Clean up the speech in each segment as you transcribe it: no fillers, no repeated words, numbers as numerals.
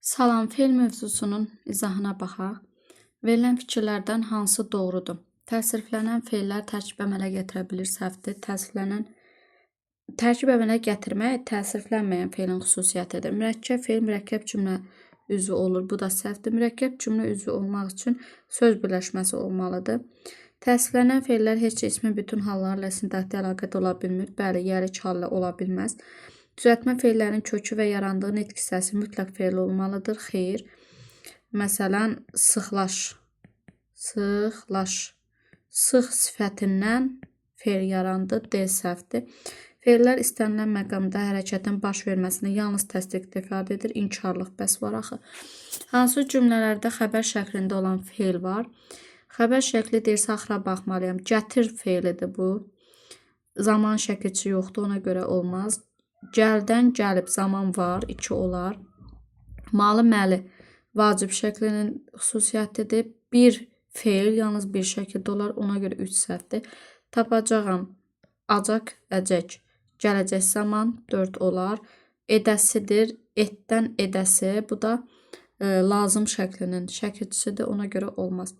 Salam, fe'l mövzusunun izahına baxaq. Verilən fikirlərdən hansı doğrudur? Təsriflənən fe'llər tərkib əmələ gətirə bilir, səhvdir. Təsriflənən tərkib əmələ gətirmək təsriflənməyən fe'lin xüsusiyyətidir. Mürəkkəb fe'l mürəkkəb cümlə üzvü olur. Bu da səhvdir. Mürəkkəb cümlə üzvü olmaq üçün söz birləşməsi olmalıdır. Təsriflənən fe'llər heç ismin bütün hallarla sintaktik əlaqədə ola bilmir. Bəli, yərik hallı ola bilməz. Düzəltmə fe'llərinin kökü və yarandığı nitq hissəsi mütləq fe'l olmalıdır. Xeyr. Məsələn, sıxlaş. Sıxlaş. Sıx sifətindən fe'l yarandı. D səhvdir. Fe'llər istənilən məqamda hərəkətin baş verməsini yalnız təsdiqdə ifadə edir. İnkarlıq bəs var axı. Hansı cümlələrdə xəbər şəklində olan fe'l var? Xəbər şəkli deyirsə axıra baxmalıyam. Gətir fe'lidir bu. Zaman şəkilçi yoxdur, ona görə olmaz. Gəldən gəlib zaman var, 2 olar. Malı məli vacib şəklinin xüsusiyyətidir. Bir feil yalnız bir şəkildə olar, ona görə 3 səhvdir. Tapacağam, acaq, əcək. Gələcək zaman 4 olar. Edəsidir, etdən edəsi. Bu da lazım şəklinin şəkilçisidir, ona görə olmaz.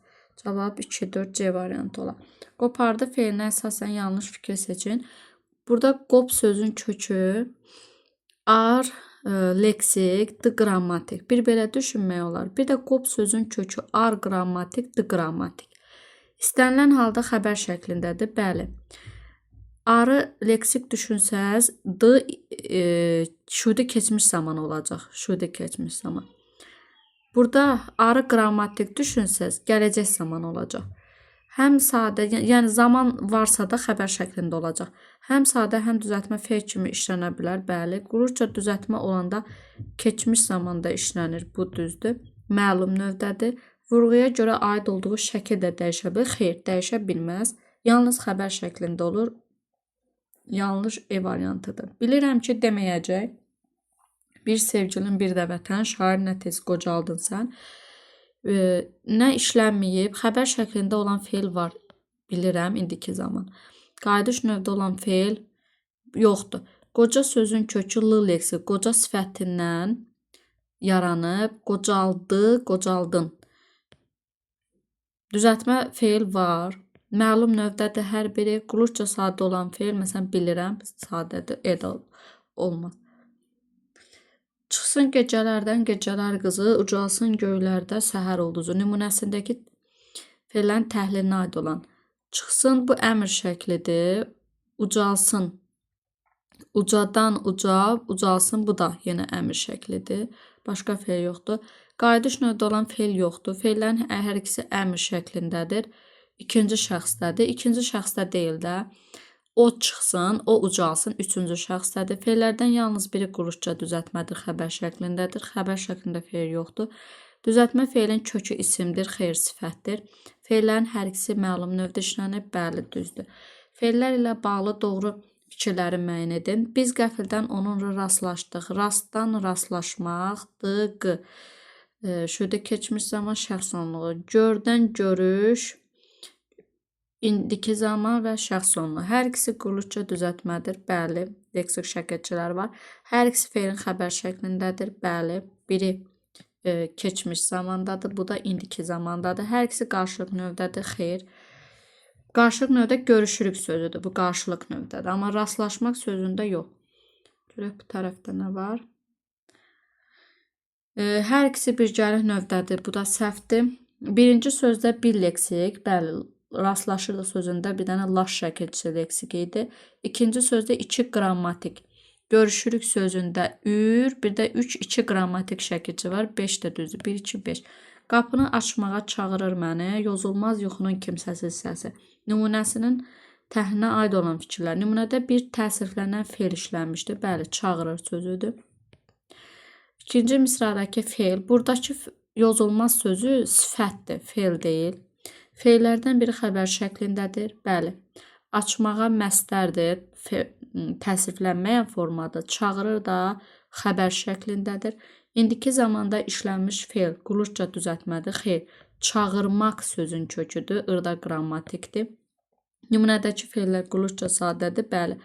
Cavab 2, 4 C variantı olar. Qopardı feilinə əsasən yanlış fikir seçin. Burada qop sözün kökü ar leksik, d qrammatik. Bir belə düşünmək olar. Bir də qop sözün kökü ar qrammatik, d qrammatik. İstənilən halda xəbər şəklindədir. Bəli. Arı leksik düşünsəz, d şudə keçmiş zaman olacaq. Şudə keçmiş zaman. Burada arı qrammatik düşünsəz, gələcək zaman olacaq. Həm sadə, yəni zaman varsa da xəbər şəklində olacaq. Həm sadə, həm düzəltmə fe'l kimi işlənə bilər. Bəli. Quruluşca düzəltmə olanda keçmiş zamanda işlənir. Bu düzdür. Məlum növdədir. Vurğuya görə aid olduğu şəkil də dəyişə bilər. Xeyr, dəyişə bilməz. Yalnız xəbər şəklində olur. Yanlış E variantıdır. Bilirəm ki, deməyəcək. Bir sevgilin, bir də vətən, şair nə tez qocaldın sən. Nə işlənməyib, xəbər şəklində olan fe'l var. Bilirəm indiki zaman. Qayıdış növdə olan fe'l yoxdur. Qoca sözün kökü l leksik, qoca sifətindən yaranıb, qocaldı, qocaldın. Düzəltmə fe'l var. Məlum növdədir hər biri. Quruluşca sadə olan fe'l, məsələn, bilirəm, sadədir, e də olmaz. Çıxsın gecələrdən gecələr qızı, ucalsın göylərdə səhər ulduzu. Nümunəsindəki fe'llərin təhlilinə aid olan. Çıxsın bu əmr şəklidir. Ucalsın. Ucadan uca, ucalsın bu da yenə əmr şəklidir. Başqa fe'l yoxdur. Qayıdış növdə olan fe'l yoxdur. Fe'llərin hər ikisi əmr şəklindədir. İkinci şəxsdədir. İkinci şəxsdə deyil də. O çıxsın, o ucalsın üçüncü şəxsdədir. Fe'llərdən yalnız biri quruluşca düzəltmədir, xəbər şəklindədir. Xəbər şəklində fe'l yoxdur. Düzəltmə fe'lin kökü isimdir, xeyr sifətdir. Fe'llərin hər ikisi məlum növdə işlənib, bəli, düzdür. Fe'llər ilə bağlı doğru fikirləri müəyyən edin. Biz qəfildən onunla rastlaşdıq. Rastdan rastlaşmaq, d, q. Şurada keçmiş zaman şəxs onluğu. Gördən görüş, indiki zaman və şəxs onluğu. Hər ikisi quruluşca düzəltmədir. Bəli, leksik şəkilçilər var. Hər ikisi fe'lin xəbər şəklindədir. Bəli, biri keçmiş zamandadır, bu da indiki zamandadır. Hər ikisi qarşılıq növdədir. Xeyr. Qarşılıq növdə görüşürük sözüdür. Bu qarşılıq növdədir. Amma rastlaşmaq sözündə yox. Görək bu tərəfdə nə var. Hər ikisi birgəlik növdədir. Bu da səhvdir. Birinci sözdə bir leksik, bəli, rastlaşırdıq sözündə bir dənə laş şəkilçisi leksik idi. İkinci sözdə iki qrammatik. Görüşürük sözündə ür, bir də 3 2 qrammatik şəkilçi var. 5 də düzdür. 1 2 5. Qapını açmağa çağırır məni, yozulmaz yuxunun kimsəsiz səsi. Nümunəsinin təhlilinə aid olan fikirlər. Nümunədə bir təsriflənən fe'l işlənmişdir. Bəli, çağırır sözüdür. İkinci misradakı fe'l, buradakı yozulmaz sözü sifətdir, fe'l deyil. Fe'llərdən biri xəbər şəklindədir. Bəli. Açmağa məstərdir. Təsriflənməyən formadır. Çağırır da xəbər şəklindədir. İndiki zamanda işlənmiş fe'l quruluşca düzəltmədir. Xeyr, çağırmaq sözün köküdür. Ir da qrammatikdir. Nümunədəki fe'llər quruluşca sadədir. Bəli.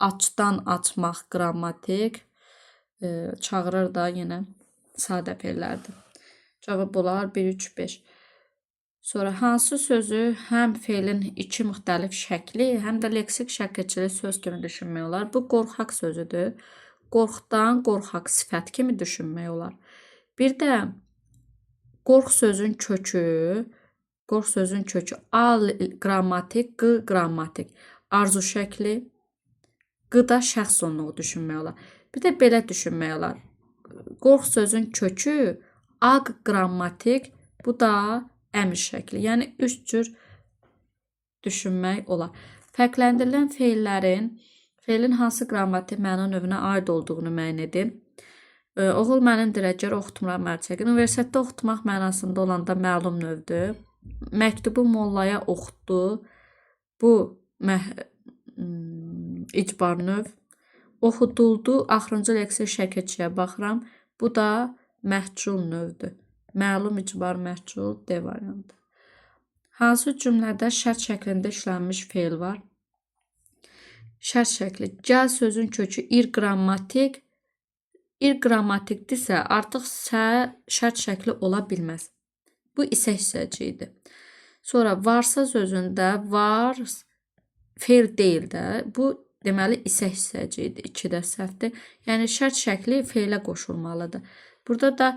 Açdan açmaq qrammatik. Çağırır da yenə. Sadə feillərdir. Cavab olar 1, 3, 5. Sonra hansı sözü həm feilin iki müxtəlif şəkli, həm də leksik şəkilçili söz kimi düşünmək olar? Bu qorxaq sözüdür. Qorxdan qorxaq sifət kimi düşünmək olar. Bir də qorx sözün kökü, qorx sözün kökü A qrammatik, Q qrammatik. Arzu şəkli, Q da şəxs sonluğu düşünmək olar. Bir də belə düşünmək olar. Qorx sözün kökü A qrammatik, bu da əmr şəkli. Yəni üç cür düşünmək olar. Fərqləndirilən feilin hansı qrammatik məna növünə aid olduğunu müəyyən edin. Oğul mənimdir, əgər oxutmuram mərcəqin. Universitetdə oxutmaq mənasında olanda məlum növdür. Məktubu mollaya oxutdu. Bu icbar növ. Oxuduldu. Axırıncı leksik şəkilçiyə baxıram. Bu da məhcul növdür. Məlum, icbar, məhcul D variantı. Hansı cümlədə şərt şəklində işlənmiş feil var? Şərt şəkli. Gəl sözün kökü ir qrammatik. İr qrammatikdirsə, artıq sə şərt şəkli ola bilməz. Bu isə hissəcidir. Sonra varsa sözündə var feil deyil də. Bu deməli isə hissəcidir. 2 də səhvdir. Yəni şərt şəkli feilə qoşulmalıdır. Burada da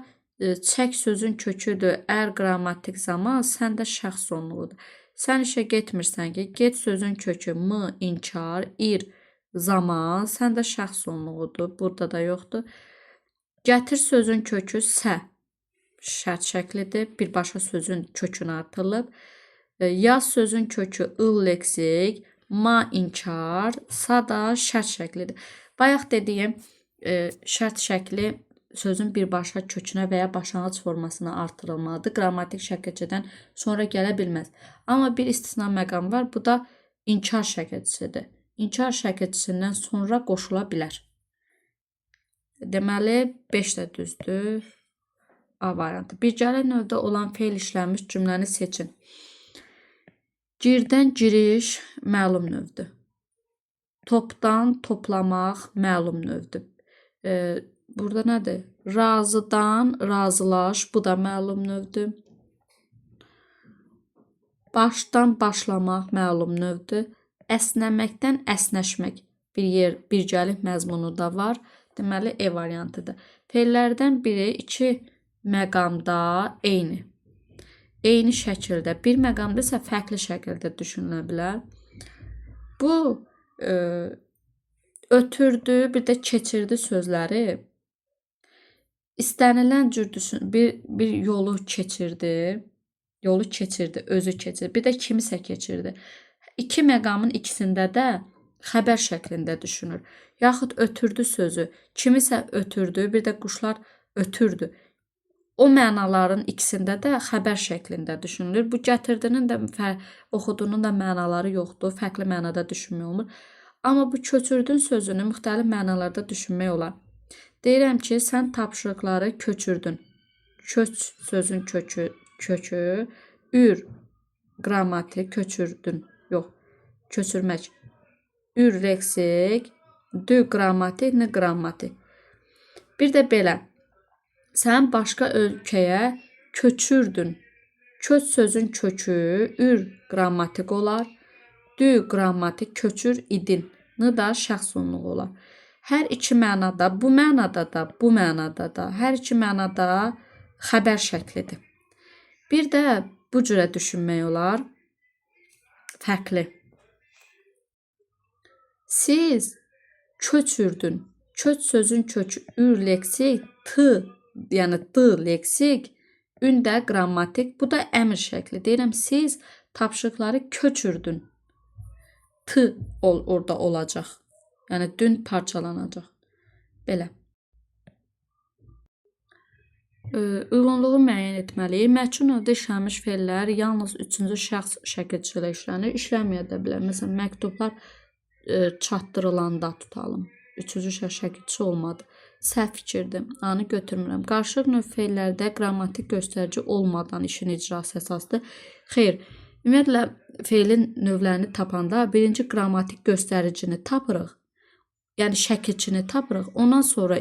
çək sözün köküdür. Ər qrammatik zaman, sən də şəxs sonluğudur. Sən işə getmirsən ki, get sözün kökü m inkar, ir zaman, sən də şəxs sonluğudur. Burada da yoxdur. Gətir sözün kökü sə şərt şəklidir. Birbaşa sözün kökünə artırılıb. Yaz sözün kökü ıl leksik, ma inkar, sa da şərt şəklidir. Bayaq dediyim şərt şəkli sözün birbaşa kökünə və ya başlanğıc formasına artırılmalıdır. Qrammatik şəkilçidən sonra gələ bilməz. Amma bir istisna məqam var. Bu da inkar şəkilçisidir. İnkar şəkilçisindən sonra qoşula bilər. Deməli, 5 də düzdür. A variantı. Birgəli növdə olan feil işlənmiş cümləni seçin. Girdən giriş məlum növdür. Topdan toplamaq məlum növdür. Burada nədir? Razıdan razılaş, bu da məlum növdür. Başdan başlamaq məlum növdür. Əsnəməkdən əsnəşmək bir yer birgəlik məzmunu da var. Deməli, E variantıdır. Feillərdən biri iki məqamda eyni. Eyni şəkildə, bir məqamda isə fərqli şəkildə düşünülə bilər. Bu ötürdü, bir də keçirdi sözləri istənilən cür düşün, bir yolu keçirdi, yolu keçirdi, özü keçirdi, bir də kimisə keçirdi. İki məqamın ikisində də xəbər şəklində düşünür. Yaxud ötürdü sözü, kimisə ötürdü, bir də quşlar ötürdü. O mənaların ikisində də xəbər şəklində düşünülür. Bu gətirdinin də, oxuduğunun da mənaları yoxdur. Fərqli mənada düşünmək olmur. Amma bu köçürdün sözünü müxtəlif mənalarda düşünmək olar. Deyirəm ki, sən tapşırıqları köçürdün. Köç sözün kökü, ür qrammatik köçürdün. Yox, köçürmək. Ür leksik, dü qrammatik, n qrammatik. Bir də belə. Sən başqa ölkəyə köçürdün. Köç sözün kökü ür qrammatik olar. Dü qrammatik köçür idin. N da şəxs sonluğu olar. Hər iki mənada, bu mənada da, bu mənada da, hər iki mənada xəbər şəklidir. Bir də bu cürə düşünmək olar. Fərqli. Siz köçürdün. Köç sözün kökü ür leksik, t, yəni d leksik, ün də qrammatik, bu da əmr şəkli. Deyirəm, siz tapşırıqları köçürdün. T orada olacaq. Yəni dün parçalanacaq. Belə. Uyğunluğu müəyyən etməliyik. Məhcul növdə işlənmiş feillər yalnız üçüncü şəxs şəkilçi ilə işlənir. İşlənməyə də bilər. Məsələn, məktublar çatdırılanda tutalım. Üçüncü şəxs şəkilçisi olmadı. Səhv fikirdir. Anı götürmürəm. Qarışıq növ feillərdə qrammatik göstərici olmadan işin icrası əsasdır. Xeyr. Ümumiyyətlə, feilin növlərini tapanda birinci qrammatik göstəricini tapırıq. Yəni şəkilçini tapırıq. Ondan sonra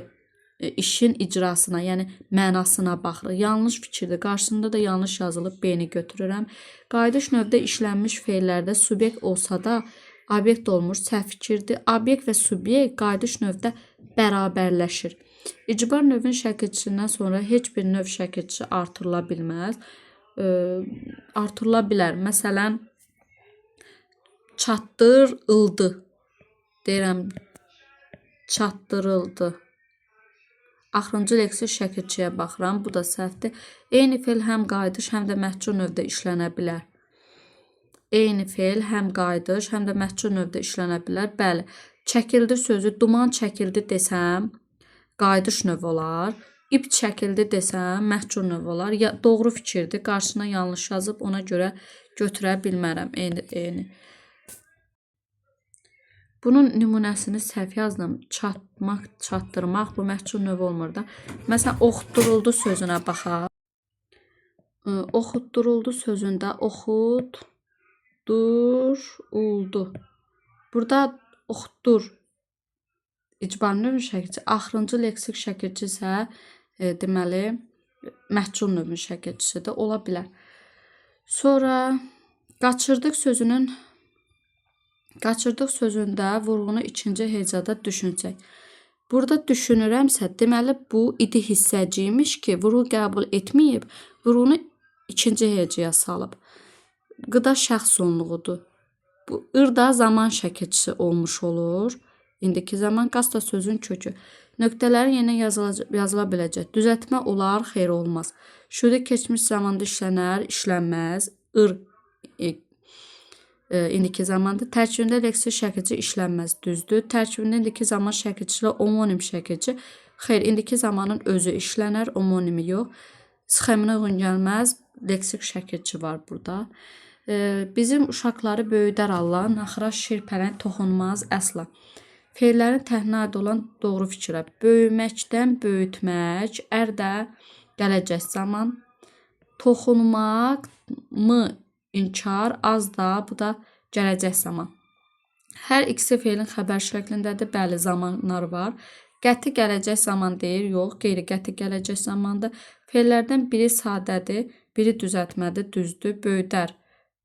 işin icrasına, yəni mənasına baxırıq. Yanlış fikirdir. Qarşısında da yanlış yazılıb, B-ni götürürəm. Qayıdış növdə işlənmiş feillərdə subyekt olsa da obyekt olmur, səhv fikirdir. Obyekt və subyekt qayıdış növdə bərabərləşir. İcbar növün şəkilçisindən sonra heç bir növ şəkilçisi artırıla bilməz. Artırıla bilər. Məsələn, çatdırıldı. Deyirəm, çatdırıldı. Axırıncı leksik şəkilçiyə baxıram. Bu da səhvdir. Eyni feil həm qayıdış, həm də məhcur növdə işlənə bilər. Eyni feil həm qayıdış, həm də məhcur növdə işlənə bilər. Bəli, çəkildi sözü duman çəkildi desəm, qayıdış növ olar. İp çəkildi desəm, məhcur növ olar. Ya, doğru fikirdir. Qarşısına yanlış yazıb, ona görə götürə bilmərəm. Eyni. Bunun nümunəsini səhv yazdım. Çatmaq, çatdırmaq bu məhcur növ olmur da. Məsələn, oxutduruldu sözünə baxaq. Oxutduruldu sözündə oxutduruldu. Burada oxutdur icbar növün şəkilçisi, axırıncı leksik şəkilçi isə deməli məhcur növün şəkilçisidir. Ola bilər. Sonra qaçırdıq sözünün sözündə vurğunu ikinci hecada düşünsək. Burada düşünürəmsə, deməli bu idi hissəciymiş ki, vurğu qəbul etməyib, vurğunu ikinci hecaya salıb. Qıda şəxs sonluğudur. Bu ır da zaman şəkilçisi olmuş olur. İndiki zaman qas da sözün kökü. Nöqtələrin yerinə yazıla biləcək. Düzəltmə olar, xeyr olmaz. Şurada keçmiş zamanda işlənər, işlənməz. Ir indiki zamanda. Tərkibində leksik şəkilçi işlənməz, düzdür. Tərkibində indiki zaman şəkilçisi ilə omonim şəkilçi. Xeyr, indiki zamanın özü işlənər, omonimi yox. Sxeminə uyğun gəlməz, leksik şəkilçi var burada. Bizim uşaqları böyüdər Allah, naxıra şir pələng toxunmaz əsla. Feillərin təhnə aid olan doğru fikrə. Böyüməkdən böyütmək, ər də gələcək zaman. Toxunmaq, mı inkar, az da, bu da gələcək zaman. Hər ikisi feilin xəbər şəklindədir. Bəli, zamanlar var. Qəti gələcək zaman deyir, yox, qeyri-qəti gələcək zamandır. Feillərdən biri sadədir, biri düzəltmədir, düzdür, böyüdər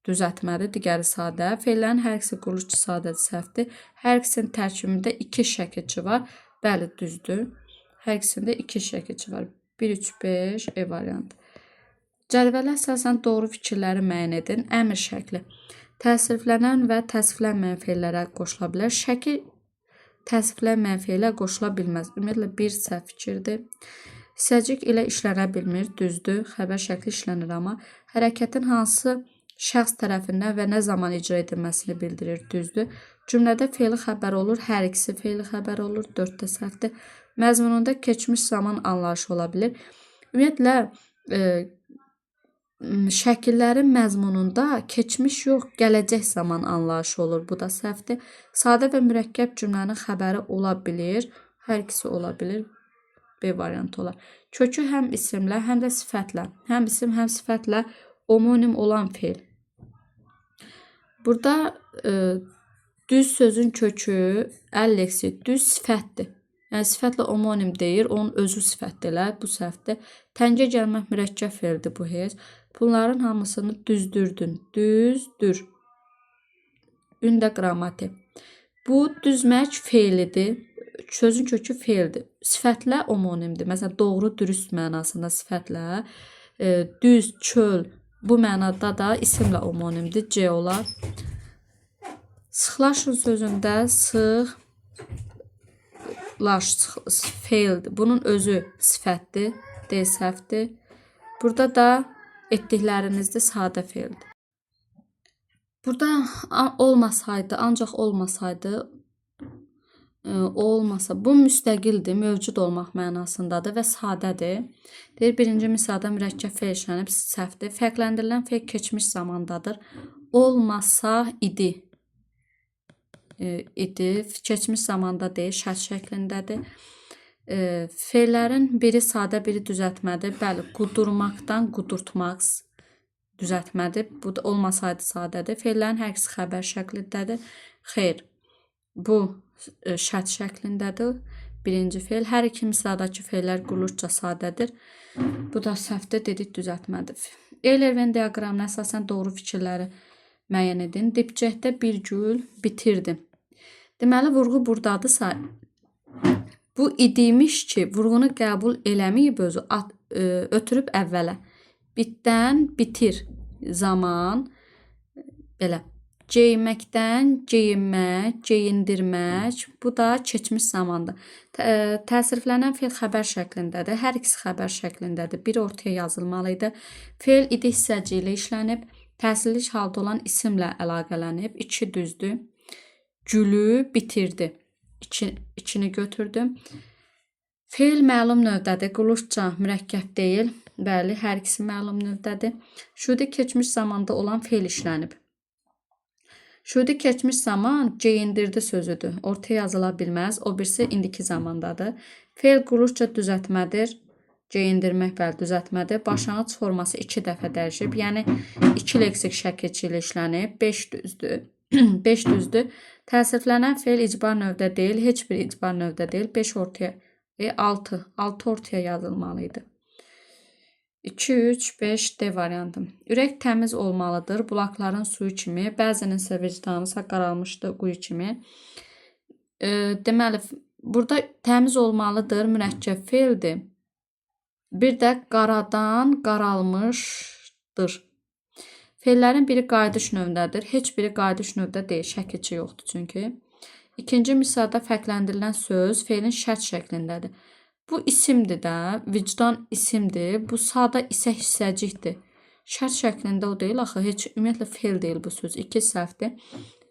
düzəltmədir, digəri sadə. Feillərin hər ikisi quruluşçu sadədir, səhvdir. Hər ikisinin tərkibində iki şəkilçi var. Bəli, düzdür. Hər ikisində iki şəkilçi var. 1, 3, 5, E variantı. Cədvələ əsasən doğru fikirləri müəyyən edin. Əmr şəkli. Təsriflənən və təsriflənməyən feillərə qoşula bilər. Şəkil təsriflənməyən feilə qoşula bilməz. Ümumiyyətlə, bir səhv fikirdir. Hissəcik ilə işlənə bilmir. Düzdür. Xəbər şəkli işlənir amma. Hərəkətin hansı şəxs tərəfindən və nə zaman icra edilməsini bildirir. Düzdür. Cümlədə feili xəbər olur. Hər ikisi feili xəbər olur. 4 də səhvdir. Məzmununda keçmiş zaman anlayışı ola bilir. Ümumiyyətlə, şəkillərin məzmununda keçmiş yox, gələcək zaman anlayışı olur. Bu da səhvdir. Sadə və mürəkkəb cümlənin xəbəri ola bilir. Hər ikisi ola bilir. B variantı olar. Kökü həm isimlə, həm də sifətlə. Həm isim, həm sifətlə omonim olan feil. Burada düz sözün kökü əl leksik düz sifətdir. Yəni sifətlə omonim deyir, onun özü sifətdir elə, bu səhvdir. Təngə gəlmək mürəkkəb feildir bu heç. Bunların hamısını düzdürdün. Düzdür. Ündə qrammatik. Bu düzmək feilidir. Sözün kökü feildir. Sifətlə omonimdir. Məsələn, doğru, dürüst mənasında sifətlə, düz, çöl bu mənada da isimlə omonimdir. C olar. Sıxlaşın sözündə sıx laş feildir. Bunun özü sifətdir. D səhvdir. Burada da etdiklərinizdə sadə feildir. Burada olmasaydı, ancaq olmasaydı, o olmasa, bu müstəqildir, mövcud olmaq mənasındadır və sadədir. Deyir, birinci misalda mürəkkəb feil işlənib, səhvdir. Fərqləndirilən feil keçmiş zamandadır. Olmasa idi. İdi. Keçmiş zamanda deyil, şərt şəklindədir. Feillərin biri sadə, biri düzəltmədir. Bəli, qudurmaqdan qudurtmaq düzəltmədir. Bu da olmasaydı sadədir. Feillərin hər ikisi xəbər şəklindədir. Xeyr, bu şərt şəklindədir. Birinci feil. Hər iki misradakı feillər quruluşca sadədir. Bu da səhvdir, dedik düzəltmədir. Euler-Venn diaqramına əsasən doğru fikirləri müəyyən edin. Dibçəkdə bir gül bitirdim. Deməli, vurğu buradadırsa, bu idiymiş ki, vurğunu qəbul eləməyib özü, ötürüb əvvələ. Bitdən bitir zaman, belə. Geyməkdən geyinmək, geyindirmək, bu da keçmiş zamandır. Təsirlənən feil xəbər şəklindədir. Hər ikisi xəbər şəklindədir. Biri ortaya yazılmalı idi. Feil idi hissəci ilə işlənib. Təsirli halda olan isimlə əlaqələnib. 2 düzdür. Gülü bitirdi. 2-ni götürdüm. Feil məlum növdədir. Quruluşca mürəkkəb deyil. Bəli, hər ikisi məlum növdədir. Şüudi keçmiş zamanda olan feil işlənib. Şüudi keçmiş zaman geyindirdi sözüdür. Ortaya yazıla bilməz. O birisi indiki zamandadır. Feil quruluşca düzəltmədir. Geyindirmək, bəli, düzəltmədir. Başlanğıc forması 2 dəfə dəyişib. Yəni 2 leksik şəkilçi ilə işlənib. 5 düzdür. 5 düzdür. Təsirlənən feil icbar növdə deyil. Heç bir icbar növdə deyil. 5 ortaya, 6. 6 ortaya yazılmalı idi. 2, 3, 5 D variantı. Ürək təmiz olmalıdır. Bulaqların suyu kimi. Bəzinin isə vicdanı qaralmışdı quyu kimi. Deməli, burada təmiz olmalıdır. Mürəkkəb feildir. Bir də qaradan qaralmışdır. Feillərin biri qayıdış növdədir. Heç biri qayıdış növdə deyil. Şəkilçi yoxdur çünki. İkinci misrada fərqləndirilən söz feilin şərt şəklindədir. Bu isimdir də, vicdan isimdir. Bu sadə isə hissəcikdir. Şərt şəklində o deyil axı, heç ümumiyyətlə feil deyil bu söz. 2 səhvdir.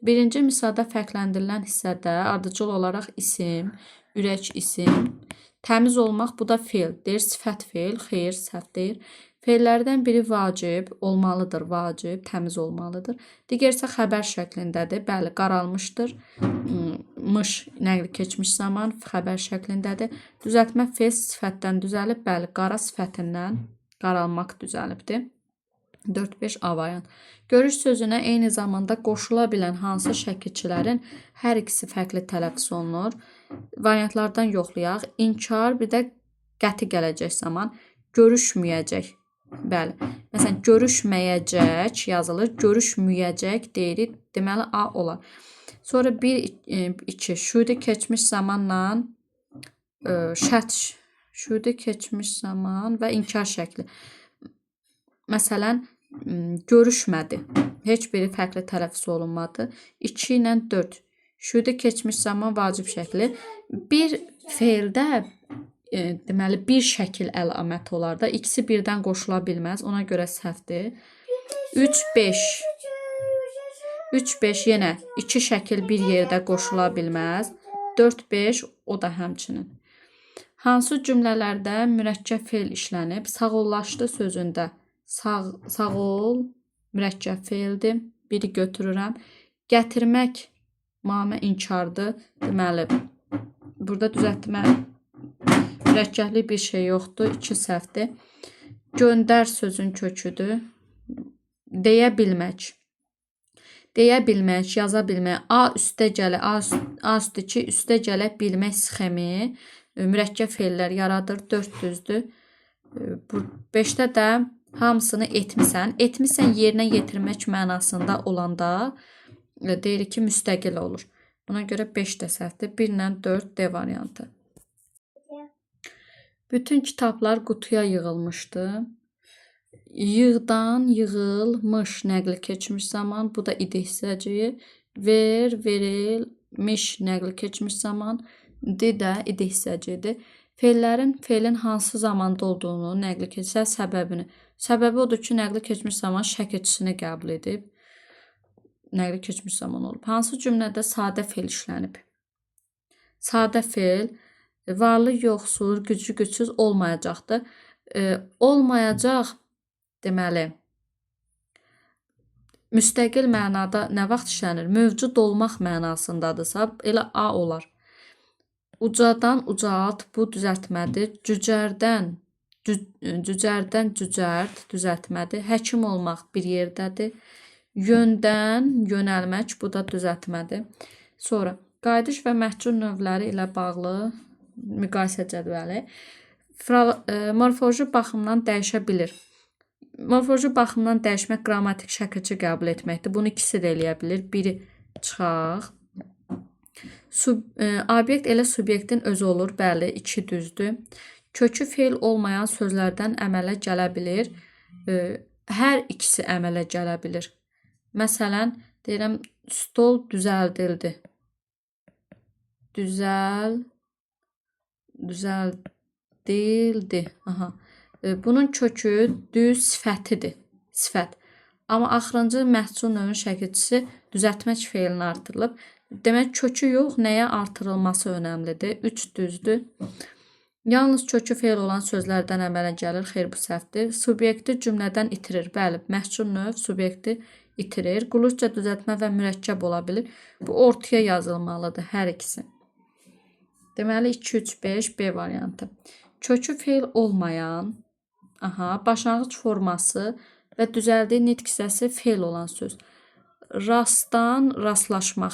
Birinci misrada fərqləndirilən hissədə ardıcıl olaraq isim, ürək isim, təmiz olmaq bu da feil. Deyir sifət feil, xeyir səhv deyir. Feillərdən biri vacib olmalıdır, vacib, təmiz olmalıdır. Digər isə xəbər şəklindədir. Bəli, qaralmışdır. Mış nəqli keçmiş zaman xəbər şəklindədir. Düzəltmə feil sifətdən düzəlib. Bəli, qara sifətindən qaralmaq düzəlibdir. 4-5 A variant. Görüş sözünə eyni zamanda qoşula bilən hansı şəkilçilərin hər ikisi fərqli tələffüz olunur? Variantlardan yoxlayaq. İnkar, bir də qəti gələcək zaman. Görüşməyəcək. Bəli. Məsələn, görüşməyəcək yazılır. Görüşməyəcək deyirik. Deməli, A olar. Sonra 1, 2. Şüudi keçmiş zamanla şərt. Şüudi keçmiş zaman və inkar şəkli. Məsələn, görüşmədi. Heç biri fərqli tələffüz olunmadı. 2 ilə 4. Şüudi keçmiş zaman vacib şəkli. Bir feildə deməli, bir şəkil əlaməti olar da. İkisi birdən qoşula bilməz. Ona görə səhvdir. 3, 5. 3, 5 yenə iki şəkil bir yerdə qoşula bilməz. 4, 5 o da həmçinin. Hansı cümlələrdə mürəkkəb feil işlənib? Sağollaşdı sözündə sağ ol mürəkkəb feildir. Biri götürürəm. Gətirmək mamə inkardır. Deməli, burada düzəltmə mürəkkəblik bir şey yoxdur. 2 səhvdir. Göndər sözün köküdür. Deyə bilmək. Deyə bilmək, yaza bilmək. A üstə gələ, A üstə 2 üstə gələ bilmək sxemi mürəkkəb feillər yaradır. 4 düzdür. Bu 5-də də hamısını etmisən. Etmisən yerinə yetirmək mənasında olanda deyirik ki, müstəqil olur. Buna görə 5 də səhvdir. 1 ilə 4 D variantı. Bütün kitablar qutuya yığılmışdı. Yığdan yığılmış nəqli keçmiş zaman. Bu da idi hissəciyi. Ver, verilmiş nəqli keçmiş zaman. Di də idi hissəcidir. Feillərin feilin hansı zamanda olduğunu, nəqli keçsə səbəbini. Səbəbi odur ki, nəqli keçmiş zaman şəkilçisini qəbul edib. Nəqli keçmiş zaman olub. Hansı cümlədə sadə feil işlənib? Sadə feil varlı, yoxsul, güclü, gücsüz olmayacaqdır. Olmayacaq deməli, müstəqil mənada nə vaxt işlənir? Mövcud olmaq mənasındadırsa, elə A olar. Ucadan ucalt, bu düzəltmədir. Cücərdən, cücərdən cücərt düzəltmədir. Həkim olmaq bir yerdədir. Yöndən yönəlmək, bu da düzəltmədir. Sonra qayıdış və məhcur növləri ilə bağlı Müqayisə cədvəli. Morfoloji baxımdan dəyişə bilir. Morfoloji baxımdan dəyişmək qrammatik şəkilçi qəbul etməkdir. Bunu ikisi də eləyə bilir. Biri çıxaq. Obyekt elə subyektin özü olur. Bəli, 2 düzdür. Kökü feil olmayan sözlərdən əmələ gələ bilir. Hər ikisi əmələ gələ bilir. Məsələn, deyirəm, stol düzəldildi. Düzəldildi. Aha. Bunun kökü düz sifətidir. Sifət. Amma axırıncı məhsul növün şəkilçisi düzəltmək feilinə artırılıb. Demək, kökü yox, nəyə artırılması önəmlidir. 3 düzdür. Yalnız kökü feil olan sözlərdən əmələ gəlir. Xeyr, bu səhvdir. Subyekti cümlədən itirir. Bəli, məhsul növ subyekti itirir. Quruluşca düzəltmə və mürəkkəb ola bilir. Bu ortaya yazılmalıdır hər ikisi. Deməli, 2, 3, 5 B variantı. Kökü feil olmayan, başlanğıc forması və düzəldiyi nitq hissəsi feil olan söz. Rastdan rastlaşmaq.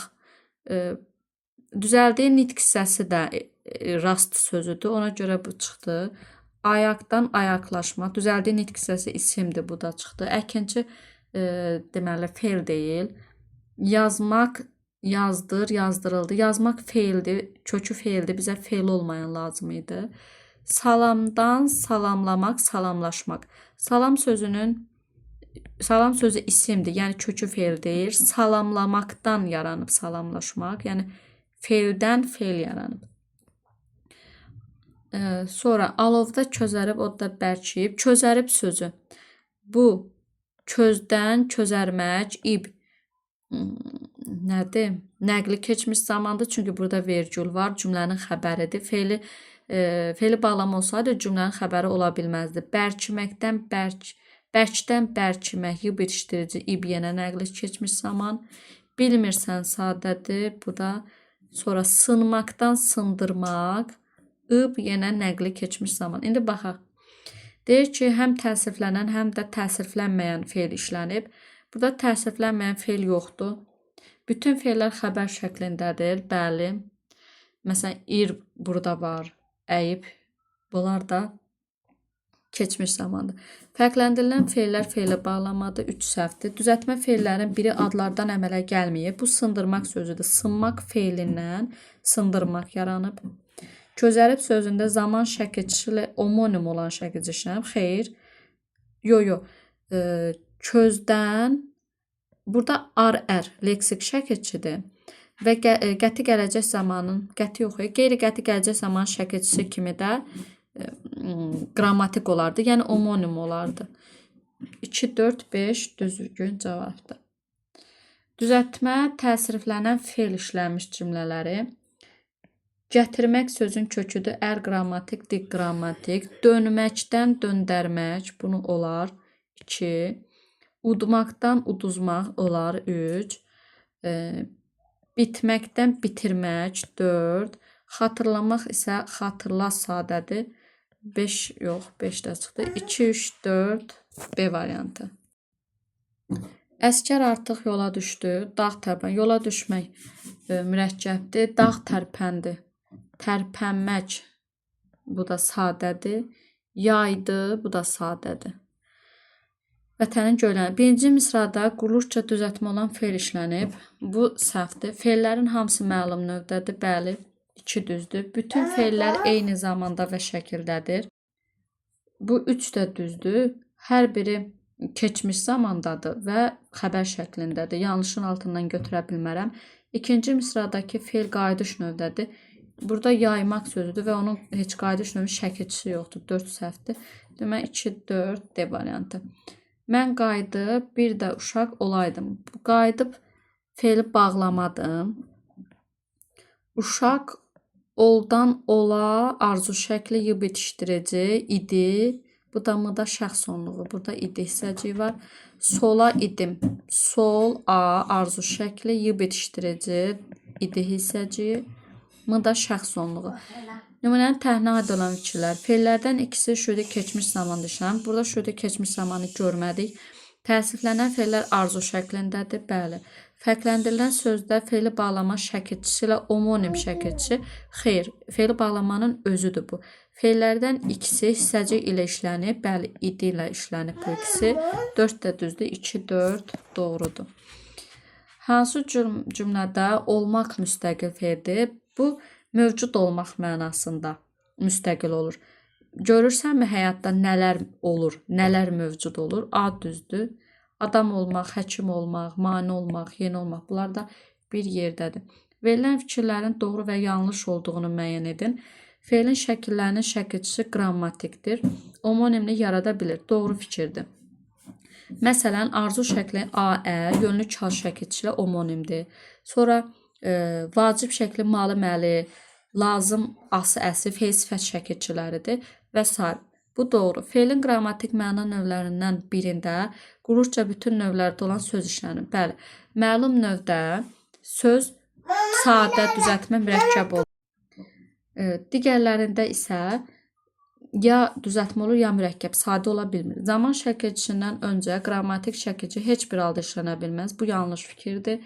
Düzəldiyi nitq hissəsi də rast sözüdür. Ona görə bu çıxdı. Ayaqdan ayaqlaşmaq. Düzəldiyi nitq hissəsi isimdir. Bu da çıxdı. Əkinçi deməli feil deyil. Yazmaq, yazdır, yazdırıldı. Yazmaq feildir. Kökü feildir. Bizə feil olmayan lazım idi. Salamdan salamlamaq, salamlaşmaq. Salam sözü isimdir. Yəni kökü feil deyil. Salamlamaqdan yaranıb salamlaşmaq. Yəni feildən feil yaranıb. Sonra alovda közərib, odda bərkiyib. Közərib sözü. Bu közdən közərmək, ib nədir? Nəqli keçmiş zamandır. Çünki burada vergül var. Cümlənin xəbəridir. Feili bağlama olsaydı cümlənin xəbəri ola bilməzdi. Bərkiməkdən bərkdən bərkimək, y bitişdirici, ib yenə nəqli keçmiş zaman. Bilmirsən sadədir. Bu da sonra sınmaqdan sındırmaq, ıb yenə nəqli keçmiş zaman. İndi baxaq. Deyir ki, həm təsriflənən, həm də təsriflənməyən feil işlənib. Burada təsriflənməyən feil yoxdur. Bütün feillər xəbər şəklindədir. Bəli. Məsələn, ir burada var, əyib. Bunlar da keçmiş zamandır. Fərqləndirilən feillər feilə bağlamadır. 3 səhvdir. Düzəltmə feillərin biri adlardan əmələ gəlməyib. Bu sındırmaq sözüdür. Sınmaq feilindən sındırmaq yaranıb. Közərib sözündə zaman şəkilçisi ilə omonim olan şəkilçi işlənib. Xeyr. Yo, yo. Közdən burada ar-ər leksik şəkilçidir. Və qəti gələcək zamanın, qəti yox, qeyri-qəti gələcək zaman şəkilçisi kimi də qrammatik olardı. Yəni omonim olardı. 2, 4, 5 düzgün cavabdır. Düzəltmə təsriflənən feil işlənmiş cümlələri. Gətirmək sözün köküdür. Ər qrammatik, dik qrammatik. Dönməkdən döndərmək, bunu olar. 2. Udmaqdan uduzmaq olar. 3. Bitməkdən bitirmək. 4. Xatırlamaq isə xatırla sadədir. 5 yox, 5 də çıxdı. 2, 3, 4 B variantı. Əskər artıq yola düşdü. Dağ tərpən. Yola düşmək mürəkkəbdir. Dağ tərpəndi. Tərpənmək, bu da sadədir. Yaydı, bu da sadədir. Vətənin göylənir. Birinci misrada quruluşca düzəltmə olan feil işlənib. Bu səhvdir. Feillərin hamısı məlum növdədir. Bəli, 2 düzdür. Bütün feillər eyni zamanda və şəkildədir. Bu 3 də düzdür. Hər biri keçmiş zamandadır və xəbər şəklindədir. Yanlışın altından götürə bilmərəm. İkinci misradakı feil qayıdış növdədir. Burada yaymaq sözüdür və onun heç qayıdış növü şəkilçisi yoxdur. 4 səhvdir. Demək 2, 4 D variantı. Mən qayıdıb bir də uşaq olaydım. Bu qayıdıb feili bağlamadım. Uşaq oldan ola arzu şəkli y bitişdirici idi. Bu da mı da şəxs onluğu. Burada idi hissəciyi var. Sola idim. Sol a arzu şəkli y bitişdirici idi hissəciyi. M da şəxs onluğu. Nümunənin təhnə aid olan fikirlər. Feillərdən ikisi şüudi keçmiş zamanda işlənib. Burada şüudi keçmiş zamanı görmədik. Təsniflənən fe'llər arzu şəklindədir. Bəli. Fərqləndirilən sözdə fe'li bağlama şəkilçisi ilə omonim şəkilçisi. Xeyr, fe'li bağlamanın özüdür bu. Fe'llərdən ikisi hissəcik ilə işlənib. Bəli, idi ilə işlənib bu ikisi. 4 də düzdür. 2, 4 doğrudur. Hansı cümlədə olmaq müstəqil fe'ldir? Bu, mövcud olmaq mənasında müstəqil olur. Görürsənmi həyatda nələr olur, nələr mövcud olur? A düzdür. Adam olmaq, həkim olmaq, mane olmaq, yeni olmaq bunlar da bir yerdədir. Verilən fikirlərin doğru və yanlış olduğunu müəyyən edin. Fe'lin şəkillərinin şəkilçisi qrammatikdir. Omonimlik yarada bilir. Doğru fikirdir. Məsələn, arzu şəkli AƏ yönlük hal şəkilçisi ilə omonimdir. Sonra vacib şəkli malı məli, lazım ası əsi fe'l sifət şəkilçiləridir və sair. Bu doğru. Fe'lin qrammatik məna növlərindən birində quruluşca bütün növlərdə olan söz işlənir. Bəli, məlum növdə söz sadə, düzəltmə, mürəkkəb olur. Digərlərində isə ya düzəltmə olur, ya mürəkkəb, sadə ola bilmir. Zaman şəkilçisindən öncə qrammatik şəkilçi heç bir halda işlənə bilməz. Bu yanlış fikirdir.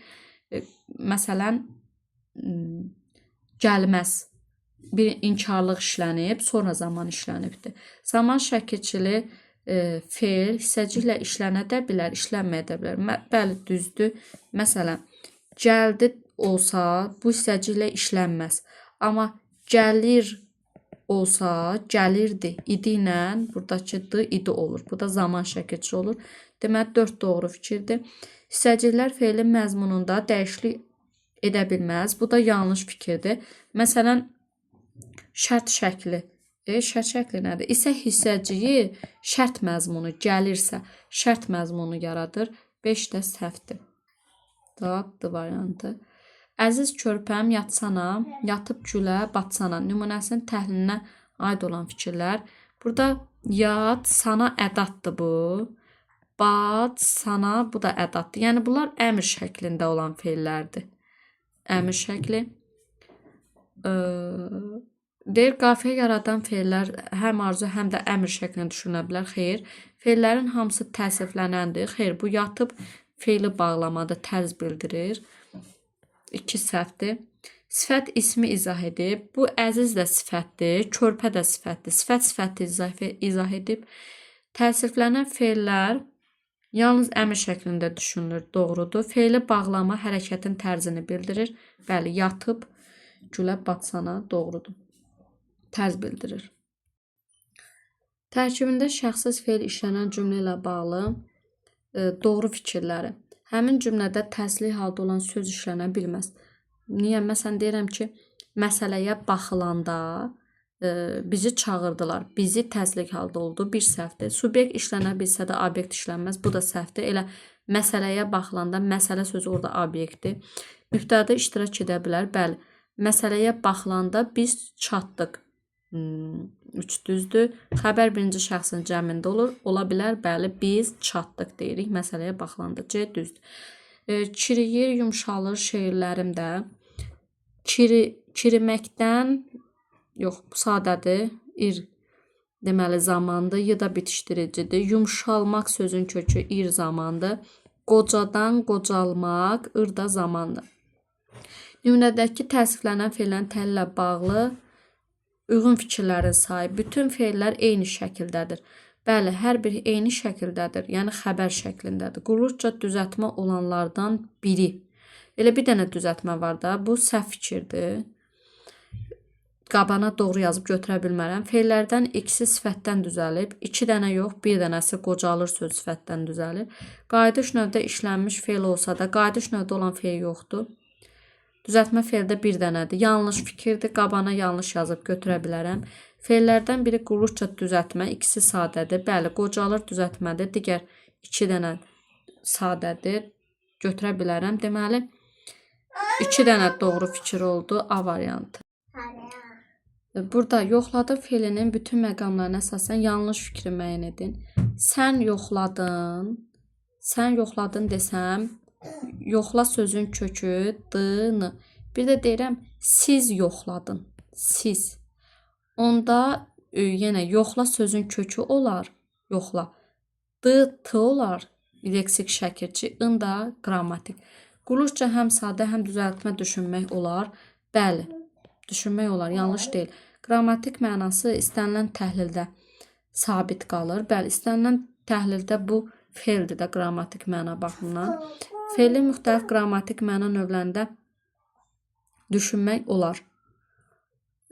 Məsələn, gəlməz. Bir inkarlıq işlənib, sonra zaman işlənibdir. Zaman şəkilçili fe'l hissəciklə işlənə də bilər, işlənməyə də bilər. Bəli, düzdür. Məsələn, gəldi olsa bu hissəciklə işlənməz. Amma gəlir olsa, gəlirdi, idi ilə buradakı d idi olur. Bu da zaman şəkilçisi olur. Deməli, 4 doğru fikirdir. Hissəciklər fe'lin məzmununda dəyişiklik edə bilməz. Bu da yanlış fikirdir. Məsələn, şərt şəkli. Şərt şəkli nədir? İsə hissəciyi şərt məzmunu gəlirsə, şərt məzmunu yaradır. 5 də səhvdir. Cavab D variantı. Əziz körpəm, yatsana, yatıb gülə, batsana nümunəsinin təhlilinə aid olan fikirlər. Burada yat, sana ədaddır bu. Bat, sana, bu da ədaddır. Yəni, bunlar əmr şəklində olan fe'llərdir. Əmr şəkli. Deyir, qafiyə yaradan fe'llər həm arzu, həm də əmr şəklində düşünülə bilər. Xeyr. Fe'llərin hamısı təsniflənəndir. Xeyr, bu yatıb fe'li bağlamada tərz bildirir. 2 səhvdir. Sifət ismi izah edib. Bu əziz də sifətdir, körpə də sifətdir. Sifət sifəti izah edib. Təsniflənən fe'llər yalnız əmr şəklində düşünülür. Doğrudur. Fe'li bağlama hərəkətin tərzini bildirir. Bəli, yatıb gülə batsana doğrudur. Tərz bildirir. Tərkibində şəxssiz fe'l işlənən cümlə ilə bağlı doğru fikirləri. Həmin cümlədə təsliq halda olan söz işlənə bilməz. Niyə? Məsələn, deyirəm ki, məsələyə baxılanda bizi çağırdılar. Bizi təsliq halda oldu. Bir səhvdir. Subyekt işlənə bilsə də obyekt işlənməz. Bu da səhvdir. Elə məsələyə baxılanda məsələ sözü orada obyektdir. Mübtəda iştirak edə bilər. Bəli. Məsələyə baxılanda biz çatdıq. 3 düzdür. Xəbər birinci şəxsin cəmində olur. Ola bilər. Bəli, biz çatdıq deyirik məsələyə baxılanda. C düzdür. Çiriyir, yumşalır şeirlərim də. Kiriməkdən, yox, bu sadədir. İr deməli zamandır. Y da bitişdiricidir. Yumşalmaq sözün kökü ir zamandır. Qocadan qocalmaq, ır da zamandır. Nümunədəki təsniflənən fe'llərin təhlillə bağlı uyğun fikirlərin sayı. Bütün fe'llər eyni şəkildədir. Bəli, hər biri eyni şəkildədir. Yəni xəbər şəklindədir. Quruluşca düzəltmə olanlardan biri. Elə bir dənə düzəltmə var da. Bu səhv fikirdir. Qabana doğru yazıb götürə bilmərəm. Fe'llərdən ikisi sifətdən düzəlib. 2 dənə yox, bir dənəsi qocalır söz sifətdən düzəlib. Qayıdış növdə işlənmiş fe'l olsa da, qayıdış növdə olan fe'l yoxdur. Düzəltmə fe'ldə bir dənədir. Yanlış fikirdir. Qabana yanlış yazıb götürə bilərəm. Fe'llərdən biri quruluşca düzəltmə, ikisi sadədir. Bəli, qocalır düzəltmədir. Digər 2 dənə sadədir. Götürə bilərəm. Deməli, 2 dənə doğru fikir oldu. A variantı. Burada yoxladım fe'linin bütün məqamlarına əsasən yanlış fikri müəyyən edin. Sən yoxladın. Sən yoxladın desəm, yoxla sözün kökü d, n. Bir də deyirəm, siz yoxladın. Siz. Onda yenə yoxla sözün kökü olar. Yoxla. D, T olar. Leksik şəkilçi, ın da qrammatik. Quruluşca həm sadə, həm düzəltmə düşünmək olar. Bəli, düşünmək olar, yanlış deyil. Qrammatik mənası istənilən təhlildə sabit qalır. Bəli, istənilən təhlildə bu feildir də qrammatik məna baxımından. Feili müxtəlif qrammatik məna növlərində düşünmək olar.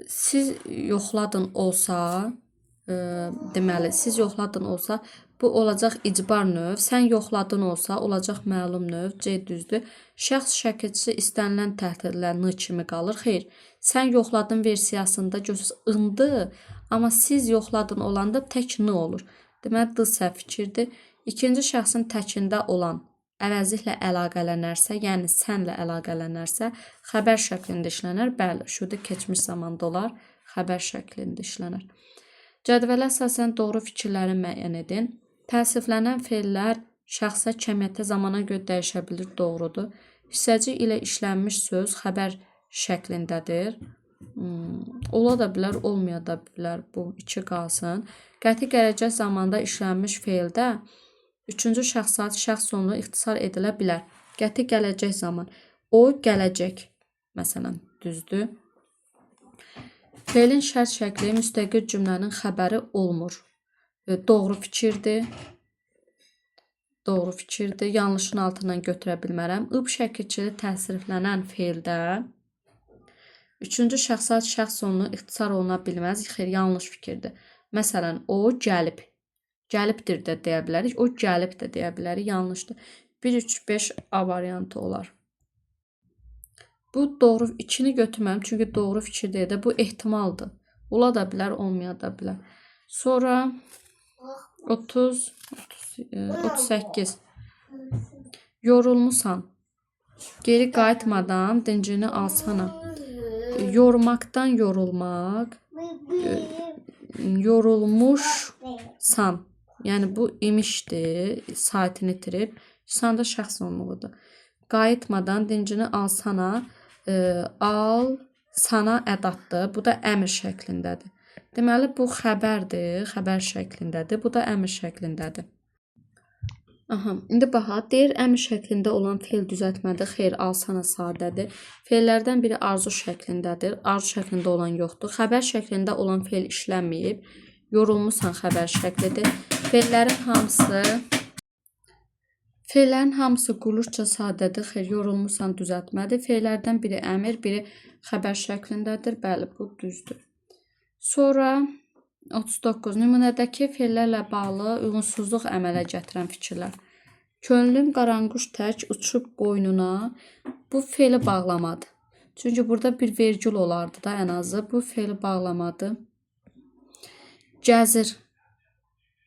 Siz yoxladın olsa, deməli, siz yoxladın olsa, bu olacaq icbar növ. Sən yoxladın olsa, olacaq məlum növ. C düzdür. Şəxs şəkilçisi istənilən təhlildə n kimi qalır. Xeyr, sən yoxladın versiyasında görürsünüz ındır, amma siz yoxladın olanda tək n olur. Deməli, D səhv fikirdir. İkinci şəxsin təkində olan əvəzliklə əlaqələnərsə, yəni sənlə əlaqələnərsə, xəbər şəklində işlənər. Bəli, şurada keçmiş zamanda olar, xəbər şəklində işlənər. Cədvələ əsasən doğru fikirləri müəyyən edin. Təsriflənən feillər şəxsə, kəmiyyətə, zamana görə dəyişə bilir, doğrudur. Hissəcik ilə işlənmiş söz xəbər şəklindədir. Ola da bilər, olmaya da bilər. Bu iki qalsın. Qəti gələcək zamanda işlənmiş feildə üçüncü şəxs ad şəxs sonluğu ixtisar edilə bilər. Qəti gələcək zaman. O gələcək. Məsələn, düzdür. Feilin şərt şəkli müstəqil cümlənin xəbəri olmur. Doğru fikirdir. Doğru fikirdir. Yanlışın altından götürə bilmərəm. Ib şəkilçili təsriflənən feildə üçüncü şəxs ad şəxs sonluğu ixtisar oluna bilməz. Xeyr, yanlış fikirdir. Məsələn, o gəlib. Gəlibdir də deyə bilərik. O gəlib də deyə bilərik. Yanlışdır. 1, 3, 5 A variantı olar. Bu doğru 2-ni götürməm. Çünki doğru fikir deyil də. Bu ehtimaldır. Ola da bilər, olmaya da bilər. Sonra 30, 38. Yorulmusan. Geri qayıtmadan dincini alsana. Yormaqdan yorulmaq. Yorulmuşsan. Yəni bu imişdir. Saatini itirib. San da şəxs sonluğudur. Qayıtmadan dincini alsana. Al sana ədatdır. Bu da əmr şəklindədir. Deməli bu xəbərdir. Xəbər şəklindədir. Bu da əmr şəklindədir. Aha, indi baxaq. Deyir əmr şəklində olan feil düzəltmədir. Xeyr, alsana sadədir. Feillərdən biri arzu şəklindədir. Arzu şəklində olan yoxdur. Xəbər şəklində olan feil işlənməyib. Yorulmusan xəbər şəklidir. Feillərin hamısı quruluşca sadədir. Xeyr, yorulmusan düzəltmədir. Feillərdən biri əmr, biri xəbər şəklindədir. Bəli, bu düzdür. Sonra 39. Nümunədəki feillərlə bağlı uyğunsuzluq əmələ gətirən fikirlər. Könlüm qaranquş tək uçub qoynuna. Bu feili bağlamadı. Çünki burada bir vergül olardı da ən azı. Bu feili bağlamadı. Gəzir.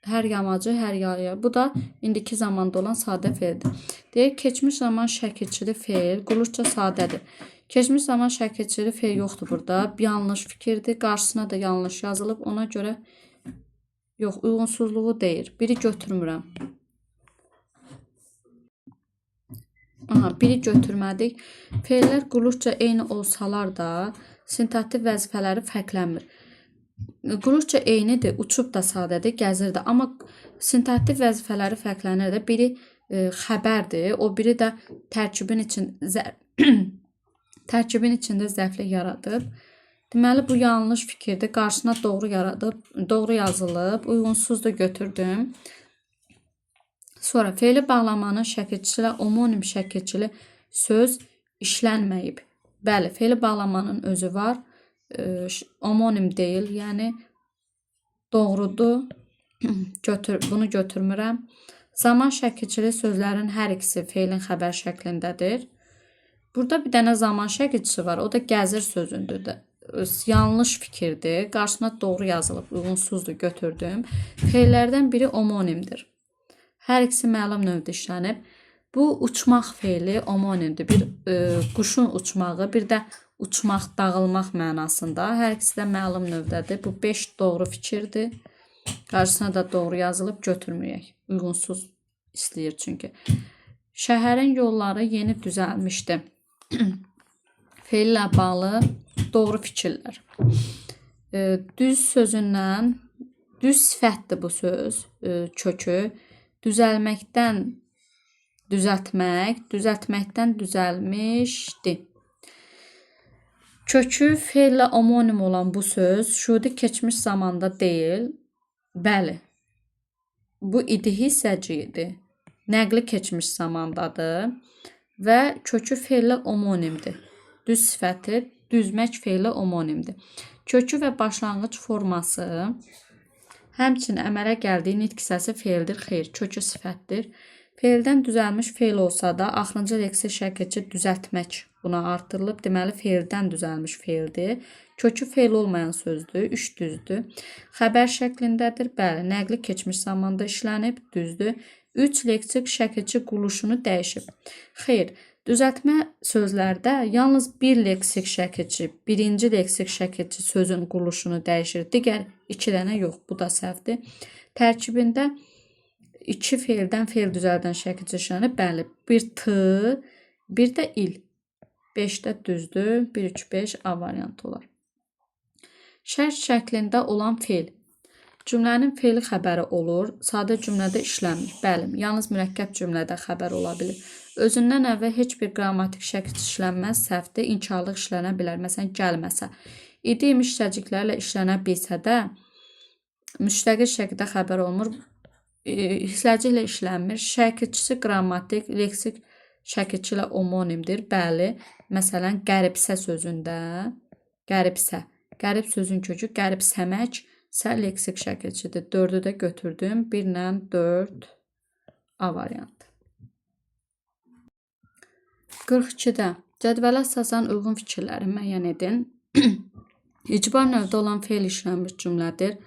Hər yamacı, hər yaya. Bu da indiki zamanda olan sadə feildir. Deyir, keçmiş zaman şəkilçili feil quruluşca sadədir. Keçmiş zaman şəkilçili feil yoxdur burada. Yanlış fikirdir. Qarşısına da yanlış yazılıb. Ona görə yox, uyğunsuzluğu deyir. Biri götürmürəm. Aha, biri götürmədik. Feillər quruluşca eyni olsalar da sintaktik vəzifələri fərqlənmir. Quruluşca eynidir, uçub da sadədir, gəzir də. Amma sintaktik vəzifələri fərqlənir də. Biri xəbərdir, o biri də tərkibin içində zərflik yaradıb. Deməli bu yanlış fikirdir. Qarşısına doğru yaradıb, doğru yazılıb, uyğunsuz da götürdüm. Sonra feili bağlamanın şəkilçisi ilə omonim şəkilçili söz işlənməyib. Bəli, feili bağlamanın özü var. Omonim deyil, yəni doğrudur. Bunu götürmürəm. Zaman şəkilçili sözlərin hər ikisi feilin xəbər şəklindədir. Burada bir dənə zaman şəkilçisi var. O da gəzir sözündür. Yanlış fikirdir. Qarşısına doğru yazılıb, uyğunsuzdur, götürdüm. Feillərdən biri omonimdir. Hər ikisi məlum növdə işlənib. Bu uçmaq feili omonimdir. Bir quşun uçmağı, bir də uçmaq, dağılmaq mənasında. Hər ikisi də məlum növdədir. Bu 5 doğru fikirdir. Qarşısına da doğru yazılıb, götürməyək. Uyğunsuz istəyir çünki. Şəhərin yolları yeni düzəlmişdi. Feillə bağlı doğru fikirlər. Düz sözündən, düz sifətdir bu söz, kökü. Düzəlməkdən Düzəltmək, düzəltməkdən düzəlmişdi. Kökü feillə omonim olan bu söz şuudi keçmiş zamanda deyil. Bəli. Bu idi hissəciyidir. Nəqli keçmiş zamandadır və kökü feillə omonimdir. Düz sifəti düzmək feillə omonimdir. Kökü və başlanğıc forması həmçinin əmələ gəldiyi nitq hissəsi feildir. Xeyr, kökü sifətdir. Feildən düzəlmiş feil olsa da axırıncı leksik şəkilçi düzəltmək buna artırılıb. Deməli, feildən düzəlmiş feildir. Kökü feil olmayan sözdür. 3 düzdür. Xəbər şəklindədir. Bəli, nəqli keçmiş zamanda işlənib. Düzdür. 3 leksik şəkilçi quruluşunu dəyişib. Xeyr, düzəltmə sözlərdə yalnız bir leksik şəkilçi, birinci leksik şəkilçi sözün quruluşunu dəyişir. Digər 2 dənə yox. Bu da səhvdir. Tərkibində 2 feildən feil düzəldən şəkilçi işlənib. Bəli, bir t, bir də il. 5 də düzdür. 1, 3, 5 A variantı olar. Şərt şəklində olan feil. Cümlənin feili xəbəri olur. Sadə cümlədə işlənmir. Bəli, yalnız mürəkkəb cümlədə xəbər ola bilir. Özündən əvvəl heç bir qrammatik şəkil işlənməz, səhvdir, inkarlıq işlənə bilər. Məsələn, gəlməsə. İdi imiş hissəciklərlə işlənə bilsə də, müstəqil şəkildə xəbər olmur. Hissəciklə işlənmir. Şəkilçisi qrammatik, leksik şəkilçi ilə omonimdir. Bəli, məsələn, qəribsə sözündə, qəribsə, qərib sözün kökü qəribsəmək, sə leksik şəkilçidir. 4-ü də götürdüm. 1 ilə 4 A variantı. 42-də cədvələ əsasən uyğun fikirləri müəyyən edin. İcbar növdə olan feil işlənmiş cümlədir.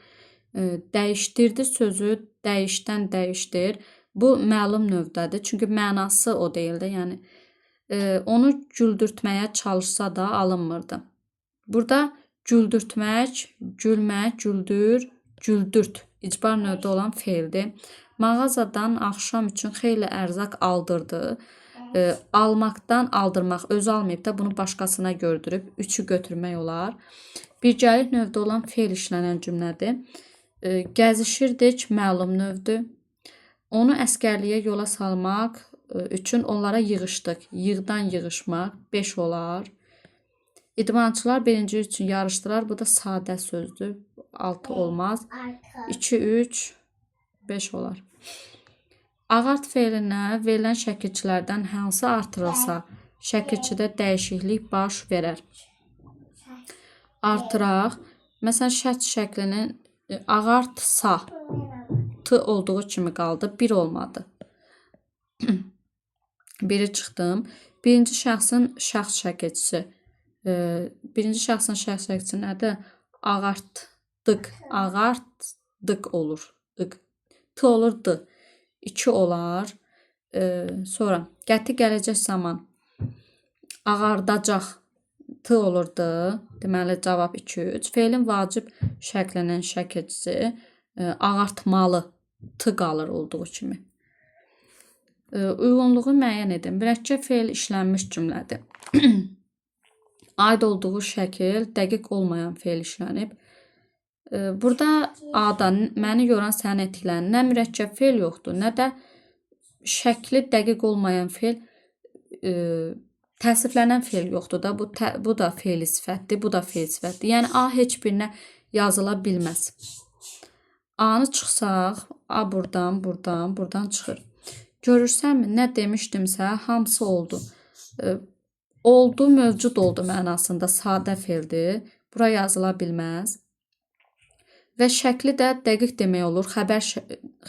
Dəyişdirdi sözü dəyişdən dəyişdir. Bu məlum növdədir. Çünki mənası o deyildi. Yəni onu güldürtməyə çalışsa da alınmırdı. Burada güldürtmək, gülmək, güldür, güldürt icbar növdə olan feildir. Mağazadan axşam üçün xeyli ərzaq aldırdı. Almaqdan aldırmaq, özü almayıb da bunu başqasına gördürüb. 3-ü götürmək olar. Birgəlik növdə olan feil işlənən cümlədir. Gəzişirdik, məlum növdür. Onu əsgərliyə yola salmaq üçün onlara yığışdıq. Yığdan yığışmaq 5 olar. İdmançılar birinci üçün yarışdılar. Bu da sadə sözdür. 6 olmaz. 2, 3, 5 olar. Ağart feilinə verilən şəkilçilərdən hansı artırılsa, şəkilçidə dəyişiklik baş verər. Artıraq. Məsələn, şərt şəklinin ağartsa T olduğu kimi qaldı. 1 olmadı. 1-i çıxdım. Birinci şəxsin şəxs şəkilçisi. Birinci şəxsin şəxs şəkilçisi nədir? Ağartdıq. Ağartdıq olur. İq. T olur D. 2 olar. Sonra qəti gələcək zaman ağardacaq. T olurdu. Deməli cavab 2, 3. Feilin vacib şəklinin şəkilçisi ağartmalı. T qalır olduğu kimi. Uyğunluğu müəyyən edin. Mürəkkəb feil işlənmiş cümlədir. Aid olduğu şəkil dəqiq olmayan feil işlənib. Burada A-da məni yoran səni etkilən nə mürəkkəb feil yoxdur, nə də şəkli dəqiq olmayan feil, təsriflənən feil yoxdur da. Bu da feili sifətdir, bu da feil sifətdir. Yəni A heç birinə yazıla bilməz. A-nı çıxsaq, A buradan, buradan, buradan çıxır. Görürsənmi, nə demişdimsə, hamısı oldu. Oldu, mövcud oldu mənasında sadə feildir. Bura yazıla bilməz. Və şəkli də dəqiq demək olur, xəbər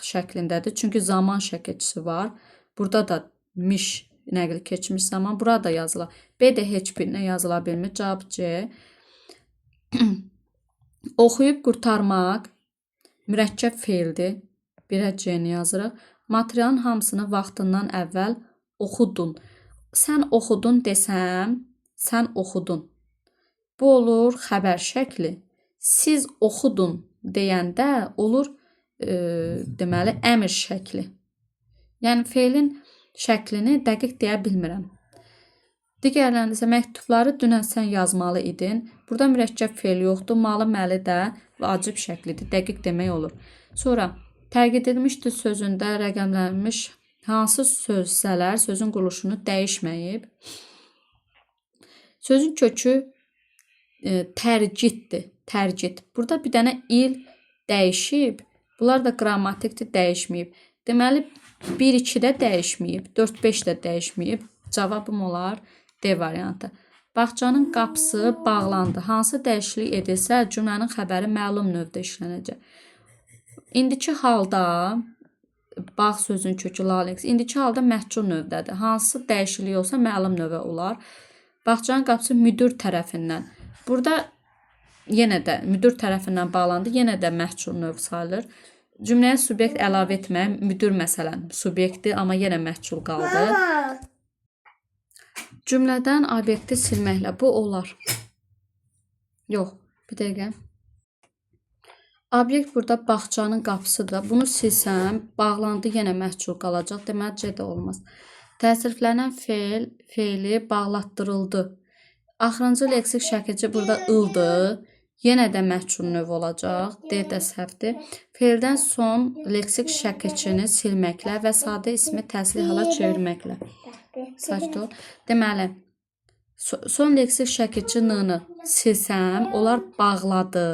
şəklindədir. Çünki zaman şəkilçisi var. Burada da miş nəql keçmiş zaman. Burada yazıla. B də heç birinə yazıla bilmir. Cavab C. Oxuyub qurtarmaq mürəkkəb feildir. 1-ə C-ni yazırıq. Materialın hamısını vaxtından əvvəl oxudun. Sən oxudun desəm, sən oxudun. Bu olur xəbər şəkli. Siz oxudun deyəndə olur deməli əmr şəkli. Yəni feilin şəklini dəqiq deyə bilmirəm. Digərlərində isə məktubları dünən sən yazmalı idin. Burada mürəkkəb feil yoxdur. Malı, məli də vacib şəklidir. Dəqiq demək olur. Sonra tərk edilmişdir sözündə rəqəmlənmiş Hansı söz hissələr sözün quruluşunu dəyişməyib? Sözün kökü tərgiddir. Tərgid. Burada bir dənə il dəyişib. Bunlar da qrammatikdir, dəyişməyib. Deməli 1-2 də dəyişməyib, 4-5 də dəyişməyib. Cavabım olar D variantı. Bağçanın qapısı bağlandı. Hansı dəyişiklik edilsə, cümlənin xəbəri məlum növdə işlənəcək. İndiki halda bağ sözünün kökü laleks. İndiki halda məhcul növdədir. Hansı dəyişiklik olsa məlum növə olar. Bağçanın qapısı müdir tərəfindən. Burada yenə də müdir tərəfindən bağlandı. Yenə də məhcul növ sayılır. Cümləyə subyekt əlavə etmək müdir məsələn subyektdir, amma yenə məhcul qaldı. Cümlədən obyekti silməklə bu olar. Yox, bir dəqiqə. Obyekt burada bağçanın qapısıdır. Bunu silsəm, bağlandı, yenə məhcul qalacaq. Deməli, C də olmaz. Təsriflənən feil, feili bağlatdırıldı. Axırıncı leksik şəkilçi burada ıldır. Yenə də məhcul növ olacaq. D də səhvdir. Feildən son leksik şəkilçini silməklə və sadə ismi təsli hala çevirməklə. Sakit ol. Deməli, son leksik şəkilçi n-nı silsəm, onlar bağladı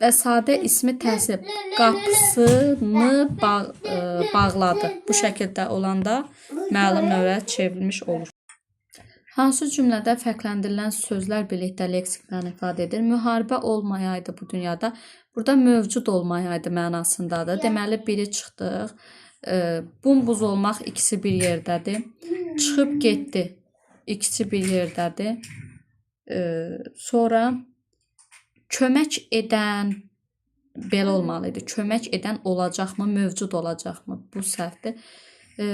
və sadə ismi təsli qapısını bağladı. Bu şəkildə olanda məlum növə çevrilmiş olur. Hansı cümlədə fərqləndirilən sözlər birlikdə leksik məna ifadə edir? Müharibə olmayaydı bu dünyada. Burada mövcud olmayaydı mənasındadır. Deməli, biri çıxdıq. Bumbuz olmaq ikisi bir yerdədir. Çıxıb getdi. İkisi bir yerdədir. Sonra kömək edən belə olmalı idi. Kömək edən olacaqmı, mövcud olacaqmı? Bu səhvdir.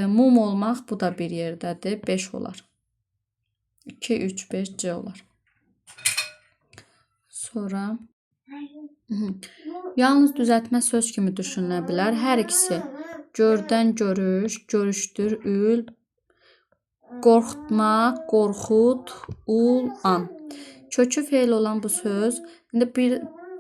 Mum olmaq bu da bir yerdədir. 5 olar. 2, 3, 5, C olar. Sonra yalnız düzəltmə söz kimi düşünülə bilər. Hər ikisi gördən görüş, görüşdür, ül, qorxutmaq, qorxut, ul, an. Kökü feil olan bu söz. İndi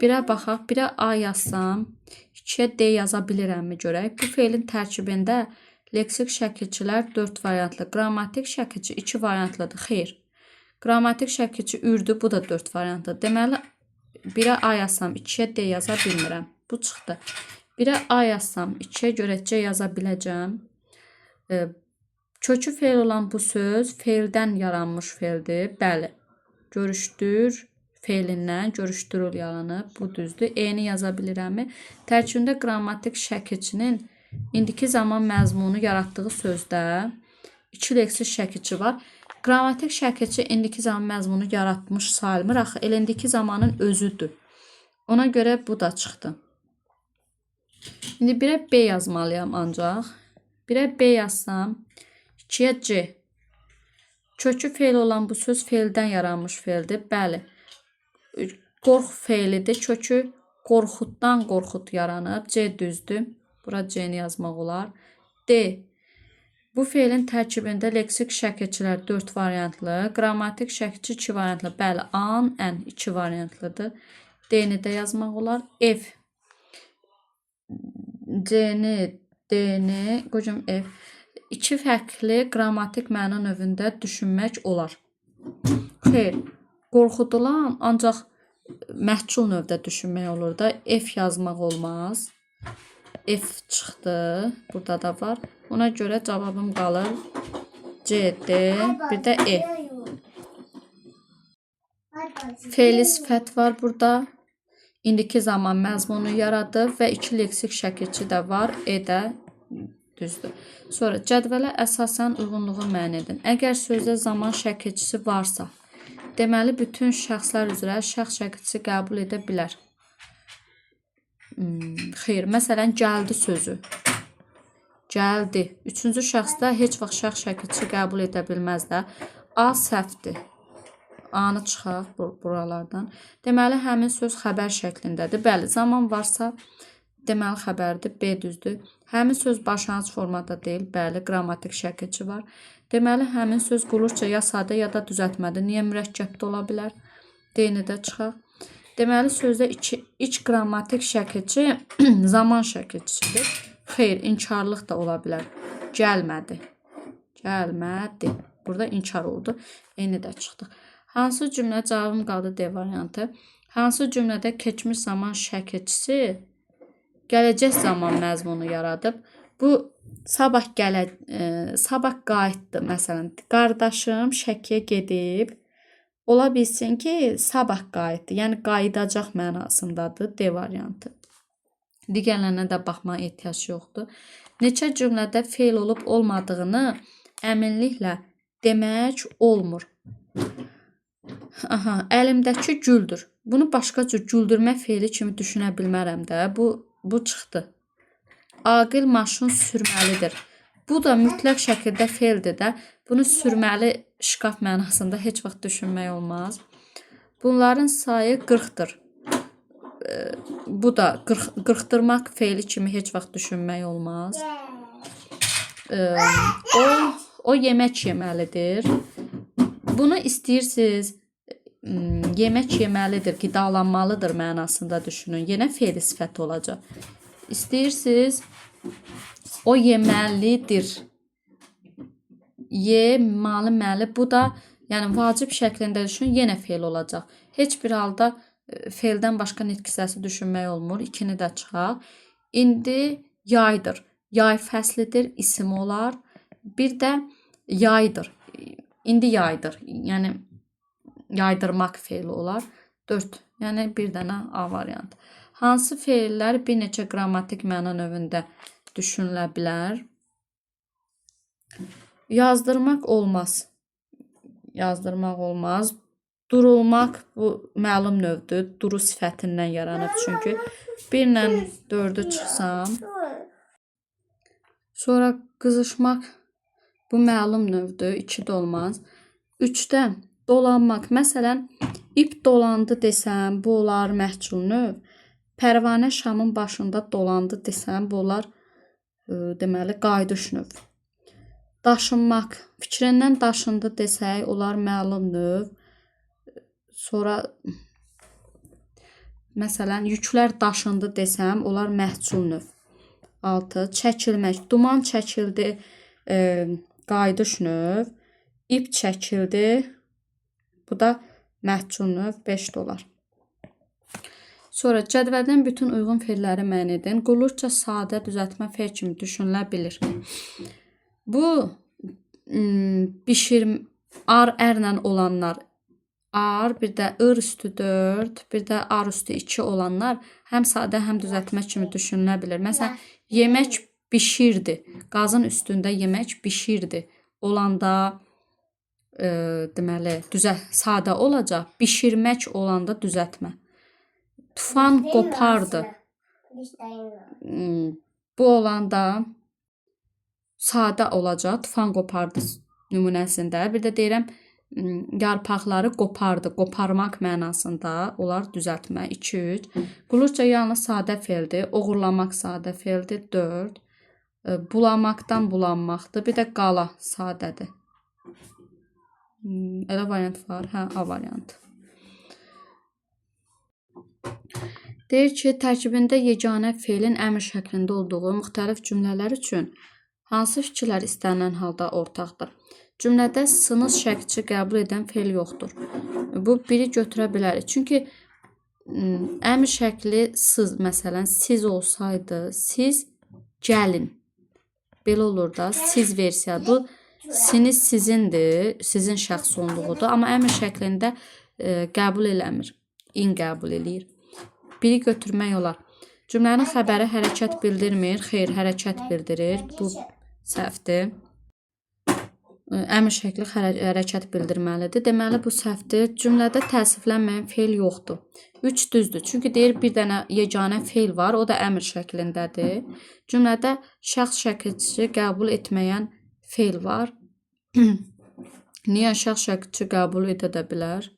birə baxaq. Birə A yazsam, 2-yə D yaza bilirəmmi görək. Bu feilin tərkibində leksik şəkilçilər 4 variantlı, qrammatik şəkilçi 2 variantlıdır. Xeyr. Qrammatik şəkilçi ürdür, bu da 4 variantlı. Deməli, 1-ə A yazsam, 2-yə D yaza bilmirəm. Bu çıxdı. 1-ə A yazsam, 2-yə görə C yaza biləcəm. Kökü feil olan bu söz feildən yaranmış feildir. Bəli. Görüşdür feilindən görüşdürül yaranıb. Bu düzdür. E-ni yaza bilirəmmi? Tərkibində qrammatik şəkilçinin indiki zaman məzmunu yaratdığı sözdə 2 leksik şəkilçi var. Qrammatik şəkilçi indiki zaman məzmunu yaratmış sayılmır. Axı elə indiki zamanın özüdür. Ona görə bu da çıxdı. İndi 1-ə B yazmalıyam ancaq. 1-ə B yazsam, 2-yə C. Kökü feil olan bu söz feildən yaranmış feildir. Bəli. Qorx feilidir. Kökü qorxutdan qorxut yaranıb. C düzdür. Bura C-ni yazmaq olar. D. Bu feilin tərkibində leksik şəkilçilər 4 variantlı, qrammatik şəkilçi 2 variantlı. Bəli, an, ən 2 variantlıdır. D-ni də yazmaq olar. F. C-ni, D-ni, qoyacam F. İki fərqli qrammatik məna növündə düşünmək olar. Xeyr, qorxudulan ancaq məhcul növdə düşünmək olur da. F yazmaq olmaz. F çıxdı. Burada da var. Ona görə cavabım qalır C, D, bir də E. Fe'li sifət var burada. İndiki zaman məzmunu yaradır və iki leksik şəkilçi də var. E də düzdür. Sonra cədvələ əsasən uyğunluğu müəyyən edin. Əgər sözdə zaman şəkilçisi varsa, deməli bütün şəxslər üzrə şəxs şəkilçisi qəbul edə bilər. Xeyr, məsələn, gəldi sözü. Gəldi. Üçüncü şəxsdə heç vaxt şəxs şəkilçisi qəbul edə bilməz də. A səhvdir. A-nı çıxaq buralardan. Deməli, həmin söz xəbər şəklindədir. Bəli, zaman varsa, deməli xəbərdir. B düzdür. Həmin söz başlanğıc formada deyil. Bəli, qrammatik şəkilçi var. Deməli, həmin söz quruluşca ya sadə ya da düzəltmədir. Niyə mürəkkəb də ola bilər? D-ni də çıxaq. Deməli, sözdə iç qrammatik şəkilçi zaman şəkilçisidir. Xeyr, inkarlıq da ola bilər. Gəlmədi. Gəlmədi. Burada inkar oldu. Eyni də çıxdıq. Hansı cümlə? Cavabım qaldı D variantı. Hansı cümlədə keçmiş zaman şəkilçisi gələcək zaman məzmunu yaradıb? Bu sabah sabah qayıtdı məsələn. Qardaşım Şəkiyə gedib. Ola bilsin ki, sabah qayıtdı. Yəni qayıdacaq mənasındadır D variantı. Digərlərinə də baxmağa ehtiyac yoxdur. Neçə cümlədə feil olub olmadığını əminliklə demək olmur. Aha, əlimdəki güldür. Bunu başqa cür güldürmə feili kimi düşünə bilmərəm də. Bu çıxdı. Aqil maşın sürməlidir. Bu da mütləq şəkildə feildir də. Bunu sürməli şkaf mənasında heç vaxt düşünmək olmaz. Bunların sayı 40-dır. Bu da qırxdırmaq feili kimi heç vaxt düşünmək olmaz. O yemək yeməlidir. Bunu istəyirsiniz, yemək yeməlidir, qidalanmalıdır mənasında düşünün. Yenə feili sifəti olacaq. İstəyirsiniz, o yeməlidir. Ye, malı, məli. Bu da yəni vacib şəklində düşünün, yenə feil olacaq. Heç bir halda feildən başqa nitq hissəsi düşünmək olmur. İkini də çıxaq. İndi yaydır. Yay fəslidir, isim olar. Bir də yaydır. İndi yaydır. Yəni yaydırmaq feili olar. 4. Yəni bir dənə A variantı. Hansı feillər bir neçə qrammatik məna növündə düşünülə bilər? Yazdırmaq olmaz. Yazdırmaq olmaz. Durulmaq bu məlum növdür. Duru sifətindən yaranıb çünki. 1 ilə 4-ü çıxsam. Sonra qızışmaq bu məlum növdür. 2 də olmaz. 3-də dolanmaq. Məsələn, ip dolandı desəm, bu olar məhcul növ. Pərvanə şamın başında dolandı desəm, bu olar deməli qayıdış növ. Daşınmaq. Fikrindən daşındı desək, olar məlum növ. Sonra məsələn, yüklər daşındı desəm, olar məhcul növ. 6. Çəkilmək. Duman çəkildi, qayıdış növ. İp çəkildi. Bu da məhcul növ 5 dolar. Sonra cədvəldən bütün uyğun feilləri müəyyən edin. Qulluqca sadə düzəltmə feil kimi düşünülə bilir. Bu bişir ar ərlə olanlar ar, bir də ır üstü 4, bir də ar üstü 2 olanlar həm sadə, həm düzəltmə kimi düşünülə bilər. Məsələn, yemək bişirdi. Qazın üstündə yemək bişirdi. Olanda deməli, sadə olacaq. Bişirmək olanda düzəltmə. Tufan qopardı. Bu olanda sadə olacaq. Tufan qopardı nümunəsində. Bir də deyirəm, yarpaqları qopardı. Qoparmaq mənasında olar düzəltmə. 2, 3. Qulluqca yalnız sadə feildir. Oğurlamaq sadə feildir. 4. Bulamaqdan bulanmaqdır. Bir də qala sadədir. Elə variant var. Hə, A variantı. Deyir ki, tərkibində yeganə feilin əmr şəklində olduğu müxtəlif cümlələr üçün hansı fikirlər istənilən halda ortaqdır? Cümlədə sınız şəkilçi qəbul edən feil yoxdur. Bu biri götürə bilərik. Çünki əmr şəkli sız, məsələn, siz olsaydı, siz gəlin. Belə olur da, siz versiya. Bu siniz sizindir, sizin şəxs sonluğudur. Amma əmr şəklində qəbul eləmir. İn qəbul eləyir. Biri götürmək olar. Cümlənin xəbəri hərəkət bildirmir. Xeyr, hərəkət bildirir. Bu səhvdir. Əmr şəkli hərəkət bildirməlidir. Deməli, bu səhvdir. Cümlədə təsriflənməyən feil yoxdur. 3 düzdür. Çünki deyir, bir dənə yeganə feil var. O da əmr şəklindədir. Cümlədə şəxs şəkilçisi qəbul etməyən feil var. Niyə şəxs şəkilçisi qəbul edə də bilər?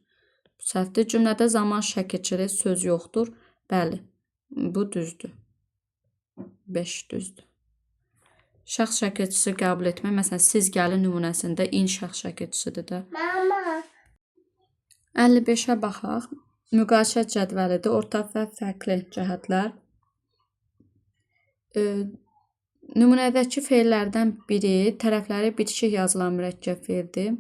Bu səhvdir. Cümlədə zaman şəkilçili söz yoxdur. Bəli, bu düzdür. 5 düzdür. Şəxs şəkilçisi qəbul etmək, məsələn, siz gəlin nümunəsində in şəxs şəkilçisidir də. Mama. 55-ə baxaq. Müqayisə cədvəlidir. Ortaq və fərqli cəhətlər. Nümunədəki feillərdən biri tərəfləri bitişik yazılan mürəkkəb feildir.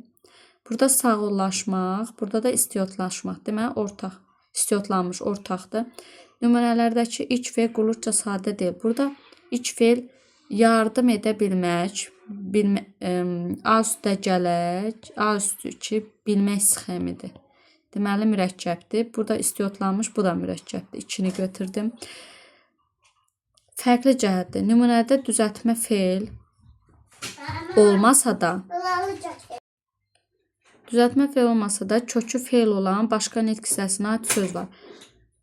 Burada sağollaşmaq, burada da istiotlaşmaq. Deməli, ortaq, istiotlanmış ortaqdır. Nümunələrdəki ilk feil qulluqca sadə deyil. Burada ilk feil yardım edə bilmək, A üstə gələk, A üstü 2 bilmək sxemidir. Deməli, mürəkkəbdir. Burada istiotlanmış, bu da mürəkkəbdir. 2-ni götürdüm. Fərqli cəhətdir. Nümunədə düzəltmə feil olmasa da, düzəltmə feil olmasa da kökü feil olan başqa nitq hissəsinə aid söz var.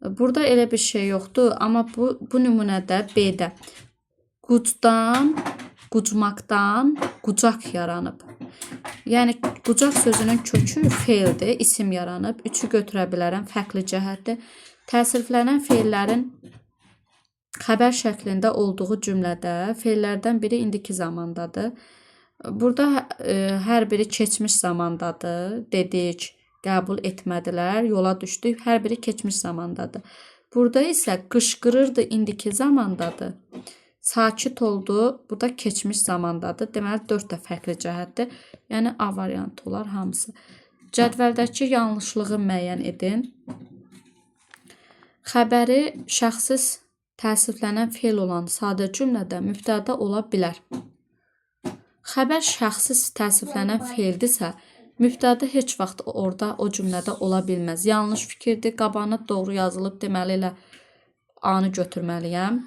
Burada elə bir şey yoxdur, amma bu nümunədə B-də qucdan, qucmaqdan qucaq yaranıb. Yəni qucaq sözünün kökü feildir, isim yaranıb. 3-ü götürə bilərəm, fərqli cəhətdir. Təsriflənən feillərin xəbər şəklində olduğu cümlədə feillərdən biri indiki zamandadır. Burada hər biri keçmiş zamandadır. Dedik, qəbul etmədilər, yola düşdük. Hər biri keçmiş zamandadır. Burada isə qışqırırdı indiki zamandadır. Sakit oldu, bu da keçmiş zamandadır. Deməli, 4 də fərqli cəhətdir. Yəni, A variantı olar hamısı. Cədvəldəki yanlışlığı müəyyən edin. Xəbəri şəxsi təsriflənən feil olan sadə cümlədə mübtəda ola bilər. Xəbər şəxsi təsriflənən feildirsə, mübtəda heç vaxt orada o cümlədə ola bilməz. Yanlış fikirdir. Qabağına doğru yazılıb, deməli elə A-nı götürməliyəm.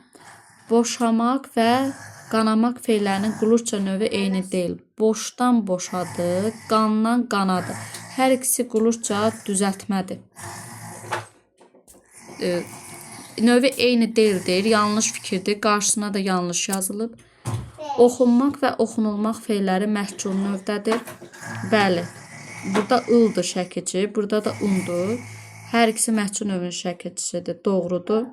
Boşamaq və qanamaq feillərinin qulluqca növü eyni deyil. Boşdan boşadı, qandan qanadı. Hər ikisi qulluqca düzəltmədir. Növü eyni deyil deyir. Yanlış fikirdir. Qarşısına da yanlış yazılıb. Oxunmaq və oxunulmaq feilləri məhcul növdədir. Bəli. Burada ıldır şəkilçi, burada da undur. Hər ikisi məhcul növünün şəkilçisidir. Doğrudur.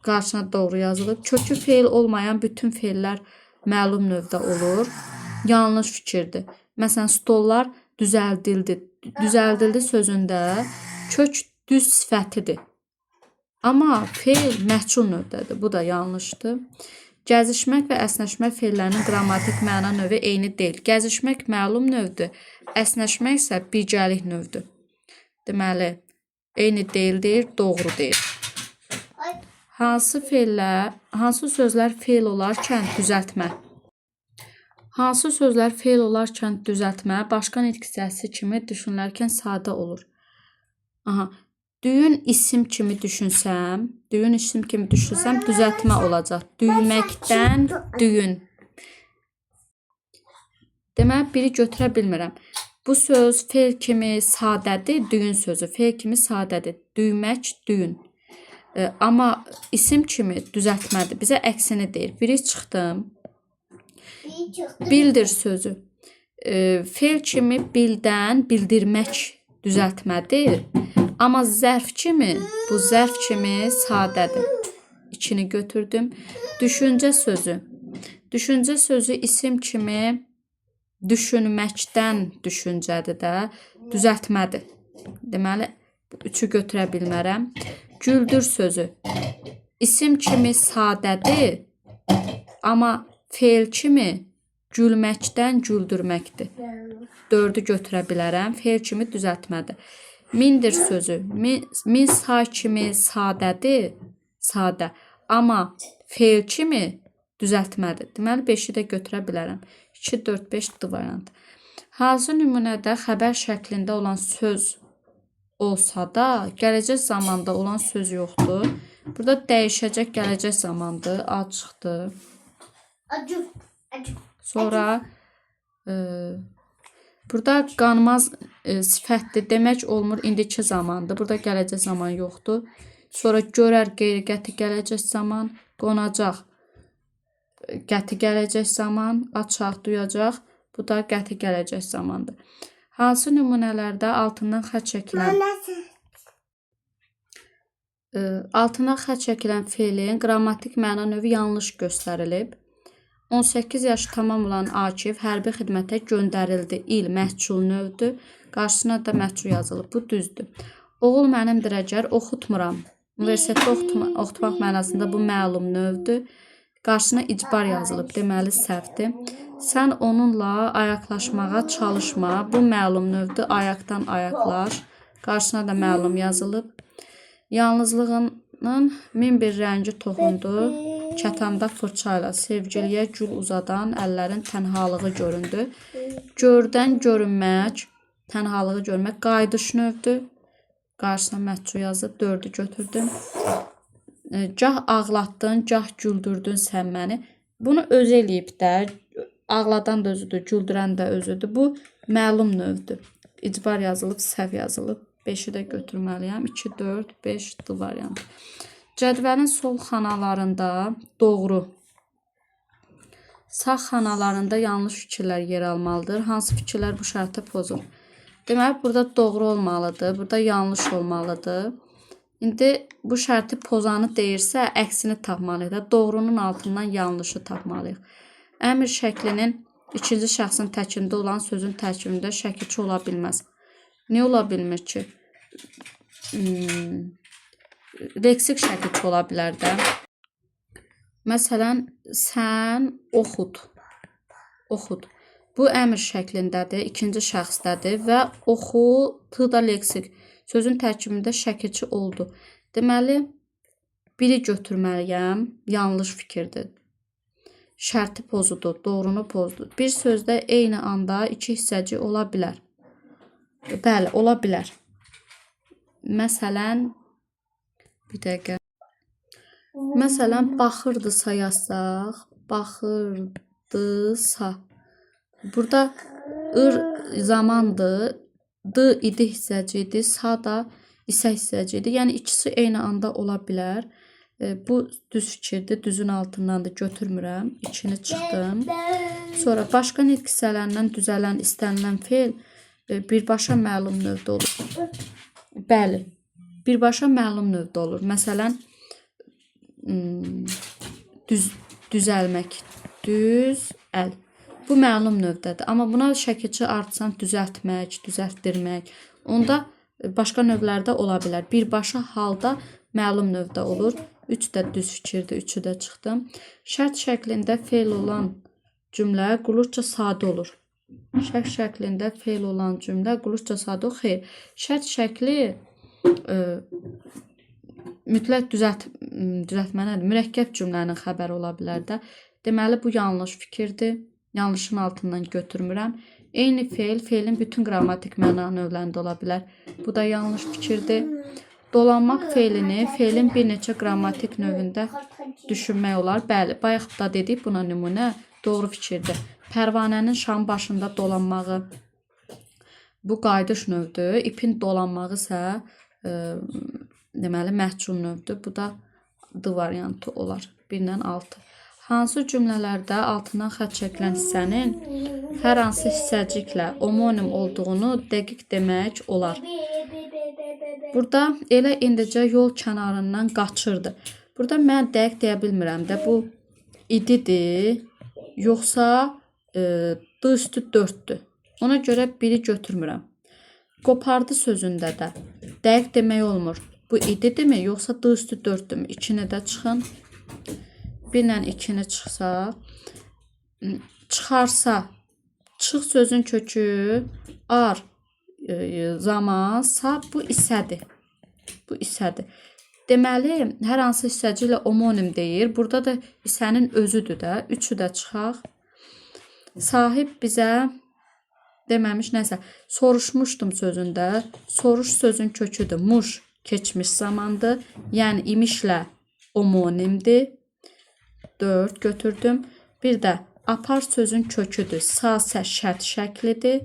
Qarşısına doğru yazılıb. Kökü feil olmayan bütün feillər məlum növdə olur. Yanlış fikirdir. Məsələn, stollar düzəldildi. Düzəldildi sözündə kök düz sifətidir. Amma feil məhcul növdədir. Bu da yanlışdır. Gəzişmək və əsnəşmək feillərinin qrammatik məna növü eyni deyil. Gəzişmək məlum növdür, əsnəşmək isə bircəlik növdür. Deməli, eyni deyil deyir, doğru deyir. Hansı feillər, hansı sözlər feil olarkən düzəltmə? Hansı sözlər feil olarkən düzəltmə başqa nitq hissəsi kimi düşünülərkən sadə olur? Aha. Düyün isim kimi düşünsəm, düzəltmə olacaq. Düyməkdən düyün. Deməli, biri götürə bilmirəm. Bu söz feil kimi sadədir, düyün sözü feil kimi sadədir. Düymək, düyün. Amma isim kimi düzəltmədir. Bizə əksini deyir. Biri çıxdım. Bildir sözü. Feil kimi bildən, bildirmək düzəltmədir. Amma zərf kimi, bu zərf kimi sadədir. 2-ni götürdüm. Düşüncə sözü. Düşüncə sözü isim kimi düşünməkdən düşüncədir də, düzəltmədir. Deməli, 3-ü götürə bilmərəm. Güldür sözü. İsim kimi sadədir, amma feil kimi gülməkdən güldürməkdir. 4-ü götürə bilərəm. Feil kimi düzəltmədir. Mindir sözü. Min say kimi sadədir, sadə. Amma feil kimi düzəltmədir. Deməli, 5-i də götürə bilərəm. 2, 4, 5 D variantı. Hansı nümunədə xəbər şəklində olan söz olsa da, gələcək zamanda olan söz yoxdur. Burada dəyişəcək gələcək zamandır. A çıxdı. Sonra burada qanmaz sifətdir. Demək olmur indiki zamandır. Burada gələcək zaman yoxdur. Sonra görər qeyri-qəti gələcək zaman, qonacaq qəti gələcək zaman, açaq, duyacaq. Bu da qəti gələcək zamandır. Hansı nümunələrdə altından xətt çəkilən altına xətt çəkilən feilin qrammatik məna növü yanlış göstərilib. 18 yaş tamam olan Akif hərbi xidmətə göndərildi. İl məhcul növdür. Qarşısına da məhcul yazılıb. Bu düzdür. Oğul mənimdir əgər oxutmuram. Universitetdə oxutmaq mənasında bu məlum növdür. Qarşısına icbar yazılıb, deməli səhvdir. Sən onunla ayaqlaşmağa çalışma. Bu məlum növdür. Ayaqdan ayaqlaş. Qarşısına da məlum yazılıb. Yalnızlığının min bir rəngi toxundu. Kətanda fırça ilə sevgiliyə gül uzadan əllərin tənhalığı göründü. Gördən görünmək, tənhalığı görmək qayıdış növdür. Qarşısına məhcur yazıb 4-ü götürdüm. Gah ağlatdın, gah güldürdün sən məni. Bunu özü eləyib də. Ağladan da özüdür, güldürən də özüdür. Bu məlum növdür. İcbar yazılıb, səhv yazılıb. 5-i də götürməliyəm. 2, 4, 5 D variantı. Cədvəlin sol xanalarında doğru, sağ xanalarında yanlış fikirlər yer almalıdır. Hansı fikirlər bu şərti pozur? Deməli, burada doğru olmalıdır, burada yanlış olmalıdır. İndi bu şərti pozanı deyirsə, əksini tapmalıyıq da. Doğrunun altından yanlışı tapmalıyıq. Əmr şəklinin ikinci şəxsin təkində olan sözün tərkibində şəkilçi ola bilməz. Niyə ola bilmir ki? Leksik şəkilçi ola bilər də. Məsələn, sən oxud. Oxud. Bu əmr şəklindədir, ikinci şəxsdədir və oxu, t da leksik. Sözün tərkibində şəkilçi oldu. Deməli, biri götürməliyəm. Yanlış fikirdir. Şərti pozudu, doğrunu pozdu. Bir sözdə eyni anda iki hissəcik ola bilər. Bəli, ola bilər. Məsələn, bir dəqiqə. Məsələn, baxırdısa yazsaq, baxırdısa. Burada ır zamandır, d idi hissəcidir, sa da isə hissəcidir. Yəni ikisi eyni anda ola bilər. Bu düz fikirdir. Düzün altından da götürmürəm. 2-ni çıxdım. Sonra başqa nitq hissələrindən düzələn, istənilən feil birbaşa məlum növdə olur. Bəli, birbaşa məlum növdə olur. Məsələn, düzəlmək, düzəl. Bu məlum növdədir. Amma buna şəkilçi artsan düzəltmək, düzəltdirmək, onda başqa növlərdə ola bilər. Birbaşa halda məlum növdə olur. 3 də düz fikirdir, 3-ü də çıxdım. Şərt şəklində feil olan cümlə qulluqca sadə olur. Şərt şəklində feil olan cümlə qulluqca sadə olur. Xeyr. Şərt şəkli mütləq düzəltmə nədir? Mürəkkəb cümlənin xəbəri ola bilər də. Deməli, bu yanlış fikirdir. Yanlışın altından götürmürəm. Eyni feil, feilin bütün qrammatik məna növlərində ola bilər. Bu da yanlış fikirdir. Dolanmaq feilini feilin bir neçə qrammatik növündə düşünmək olar. Bəli, bayaq da dedik buna nümunə doğru fikirdir. Pərvanənin şam başında dolanmağı bu qayıdış növdür. İpin dolanmağı isə deməli məhcul növdür. Bu da D variantı olar. 1 ilə 6. Hansı cümlələrdə altından xətt çəkilən hissənin hər hansı hissəciklə omonim olduğunu dəqiq demək olar? Burada elə indicə yol kənarından qaçırdı. Burada mən dəqiq deyə bilmirəm də bu ididir, yoxsa D üstü 4-dür. Ona görə biri götürmürəm. Qopardı sözündə də dəqiq demək olmur. Bu ididirmi, yoxsa D üstü 4-dürmü? 2-ni də çıxın. 1 ilə 2-ni çıxsa, çıxarsa, çıx sözün kökü ar, zaman, sa bu isədir. Bu isədir. Deməli, hər hansı hissəci ilə omonim deyir. Burada da isənin özüdür də. 3-ü də çıxaq. Sahib bizə deməmiş nəsə. Soruşmuşdum sözündə. Soruş sözün köküdür. Muş keçmiş zamandır. Yəni imişlə omonimdir. 4 götürdüm. Bir də apar sözün köküdür. Sa sə şərt şəklidir.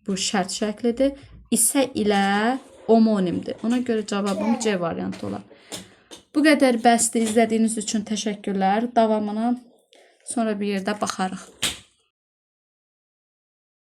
Bu şərt şəklidir. İsə ilə omonimdir. Ona görə cavabım C variantı olar. Bu qədər bəsdir. İzlədiyiniz üçün təşəkkürlər. Davamına sonra bir yerdə baxarıq.